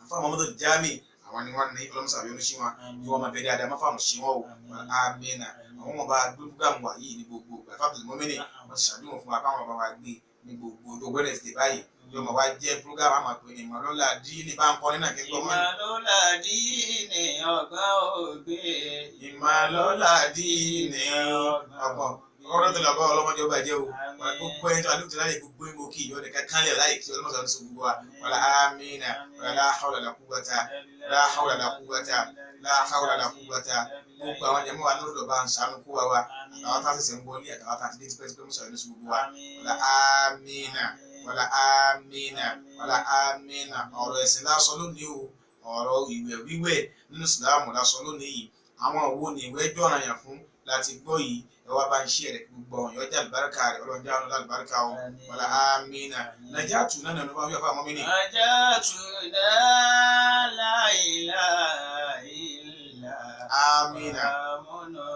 àfáwọn Muhammadu Jami, àwọn ni wọ́n ní ọlọ́mọṣàbà yọ́nú sí wọn kí wọ́n máa bẹ̀rẹ̀ dáadáa, má fáwọn sí wọn o. Amina. Àwọn ọmọ bá gbé búgàmù wà yìí ní gbogbo ìgbà. Fábìlì mọ́mìnì wọ́n ti ṣàdúrà fún wa káwọn bá wa gbé ní gbogbo ọjọ́ Wednesday báyìí, yóò máa wá jẹ́ program àmà pé ní ìmọ̀lọ́lá díìnì bá ń kọ́ nínú akẹ́kọ̀ọ́ mọ́. Ìmọ̀lọ́lá díìnì ọgbọ́n ògbé. Ìmọ̀lọ́lá díìnì ọgbọ́n ọ̀rọ̀ tó lọ́bọ̀ ọlọ́mọdé ọba jẹ́ o. Gbogbo ẹni tó alóòtú láyé gbogbo ẹni kí ìyọ́ nìkan kánlẹ̀ láyé kí ọlọ́mọdé ọdún sí gbogbo wa. Wàlá amínà wàlá hawla la quwwata la hawla la quwwata la hawla la quwwata. Gbogbo àwọn jẹmọ́ wa lórí ọba ń sànú kó wa wa àtàwọn tá a ṣẹ̀ṣẹ̀ ń wọlé àtàwọn tá a ti dé tipẹ́tipẹ́ mú sọ̀rọ̀ ní gbogbo wa. Wàlá amínà wàlá amínà wàlá amínà. Ọ̀rọ̀ ẹ̀sìn lásán lónìí o, ọ̀rọ̀ ìwẹ̀ wíwẹ̀ nínú ìsìlámù lásán lónìí yìí. Àwọn òwò ni ìwẹ̀ jọ̀ràn yàn fún láti gbọ́ yìí, ẹ wá bá ń ṣe rẹ̀ gbogbo ọ̀hún yọjá àlùbáríkà rẹ̀, ọlọ́run já ọ̀nà àlùbáríkà o. Wàlá amínà. Nàìjíríà tù náà nínú wáwí ọ̀fà mọ́mí ni. Nàìjíríà náà la ilaha illa. Amínà. Àmúnà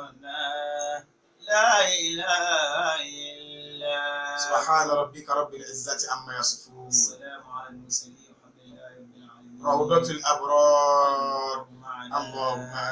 la ilaha illa. Subhana rabbika rabbil izzati amma yasifun. Assalamu ala al-mursalin walhamdulillahi rabbil alamin. Rawdatul abrar. Allahumma.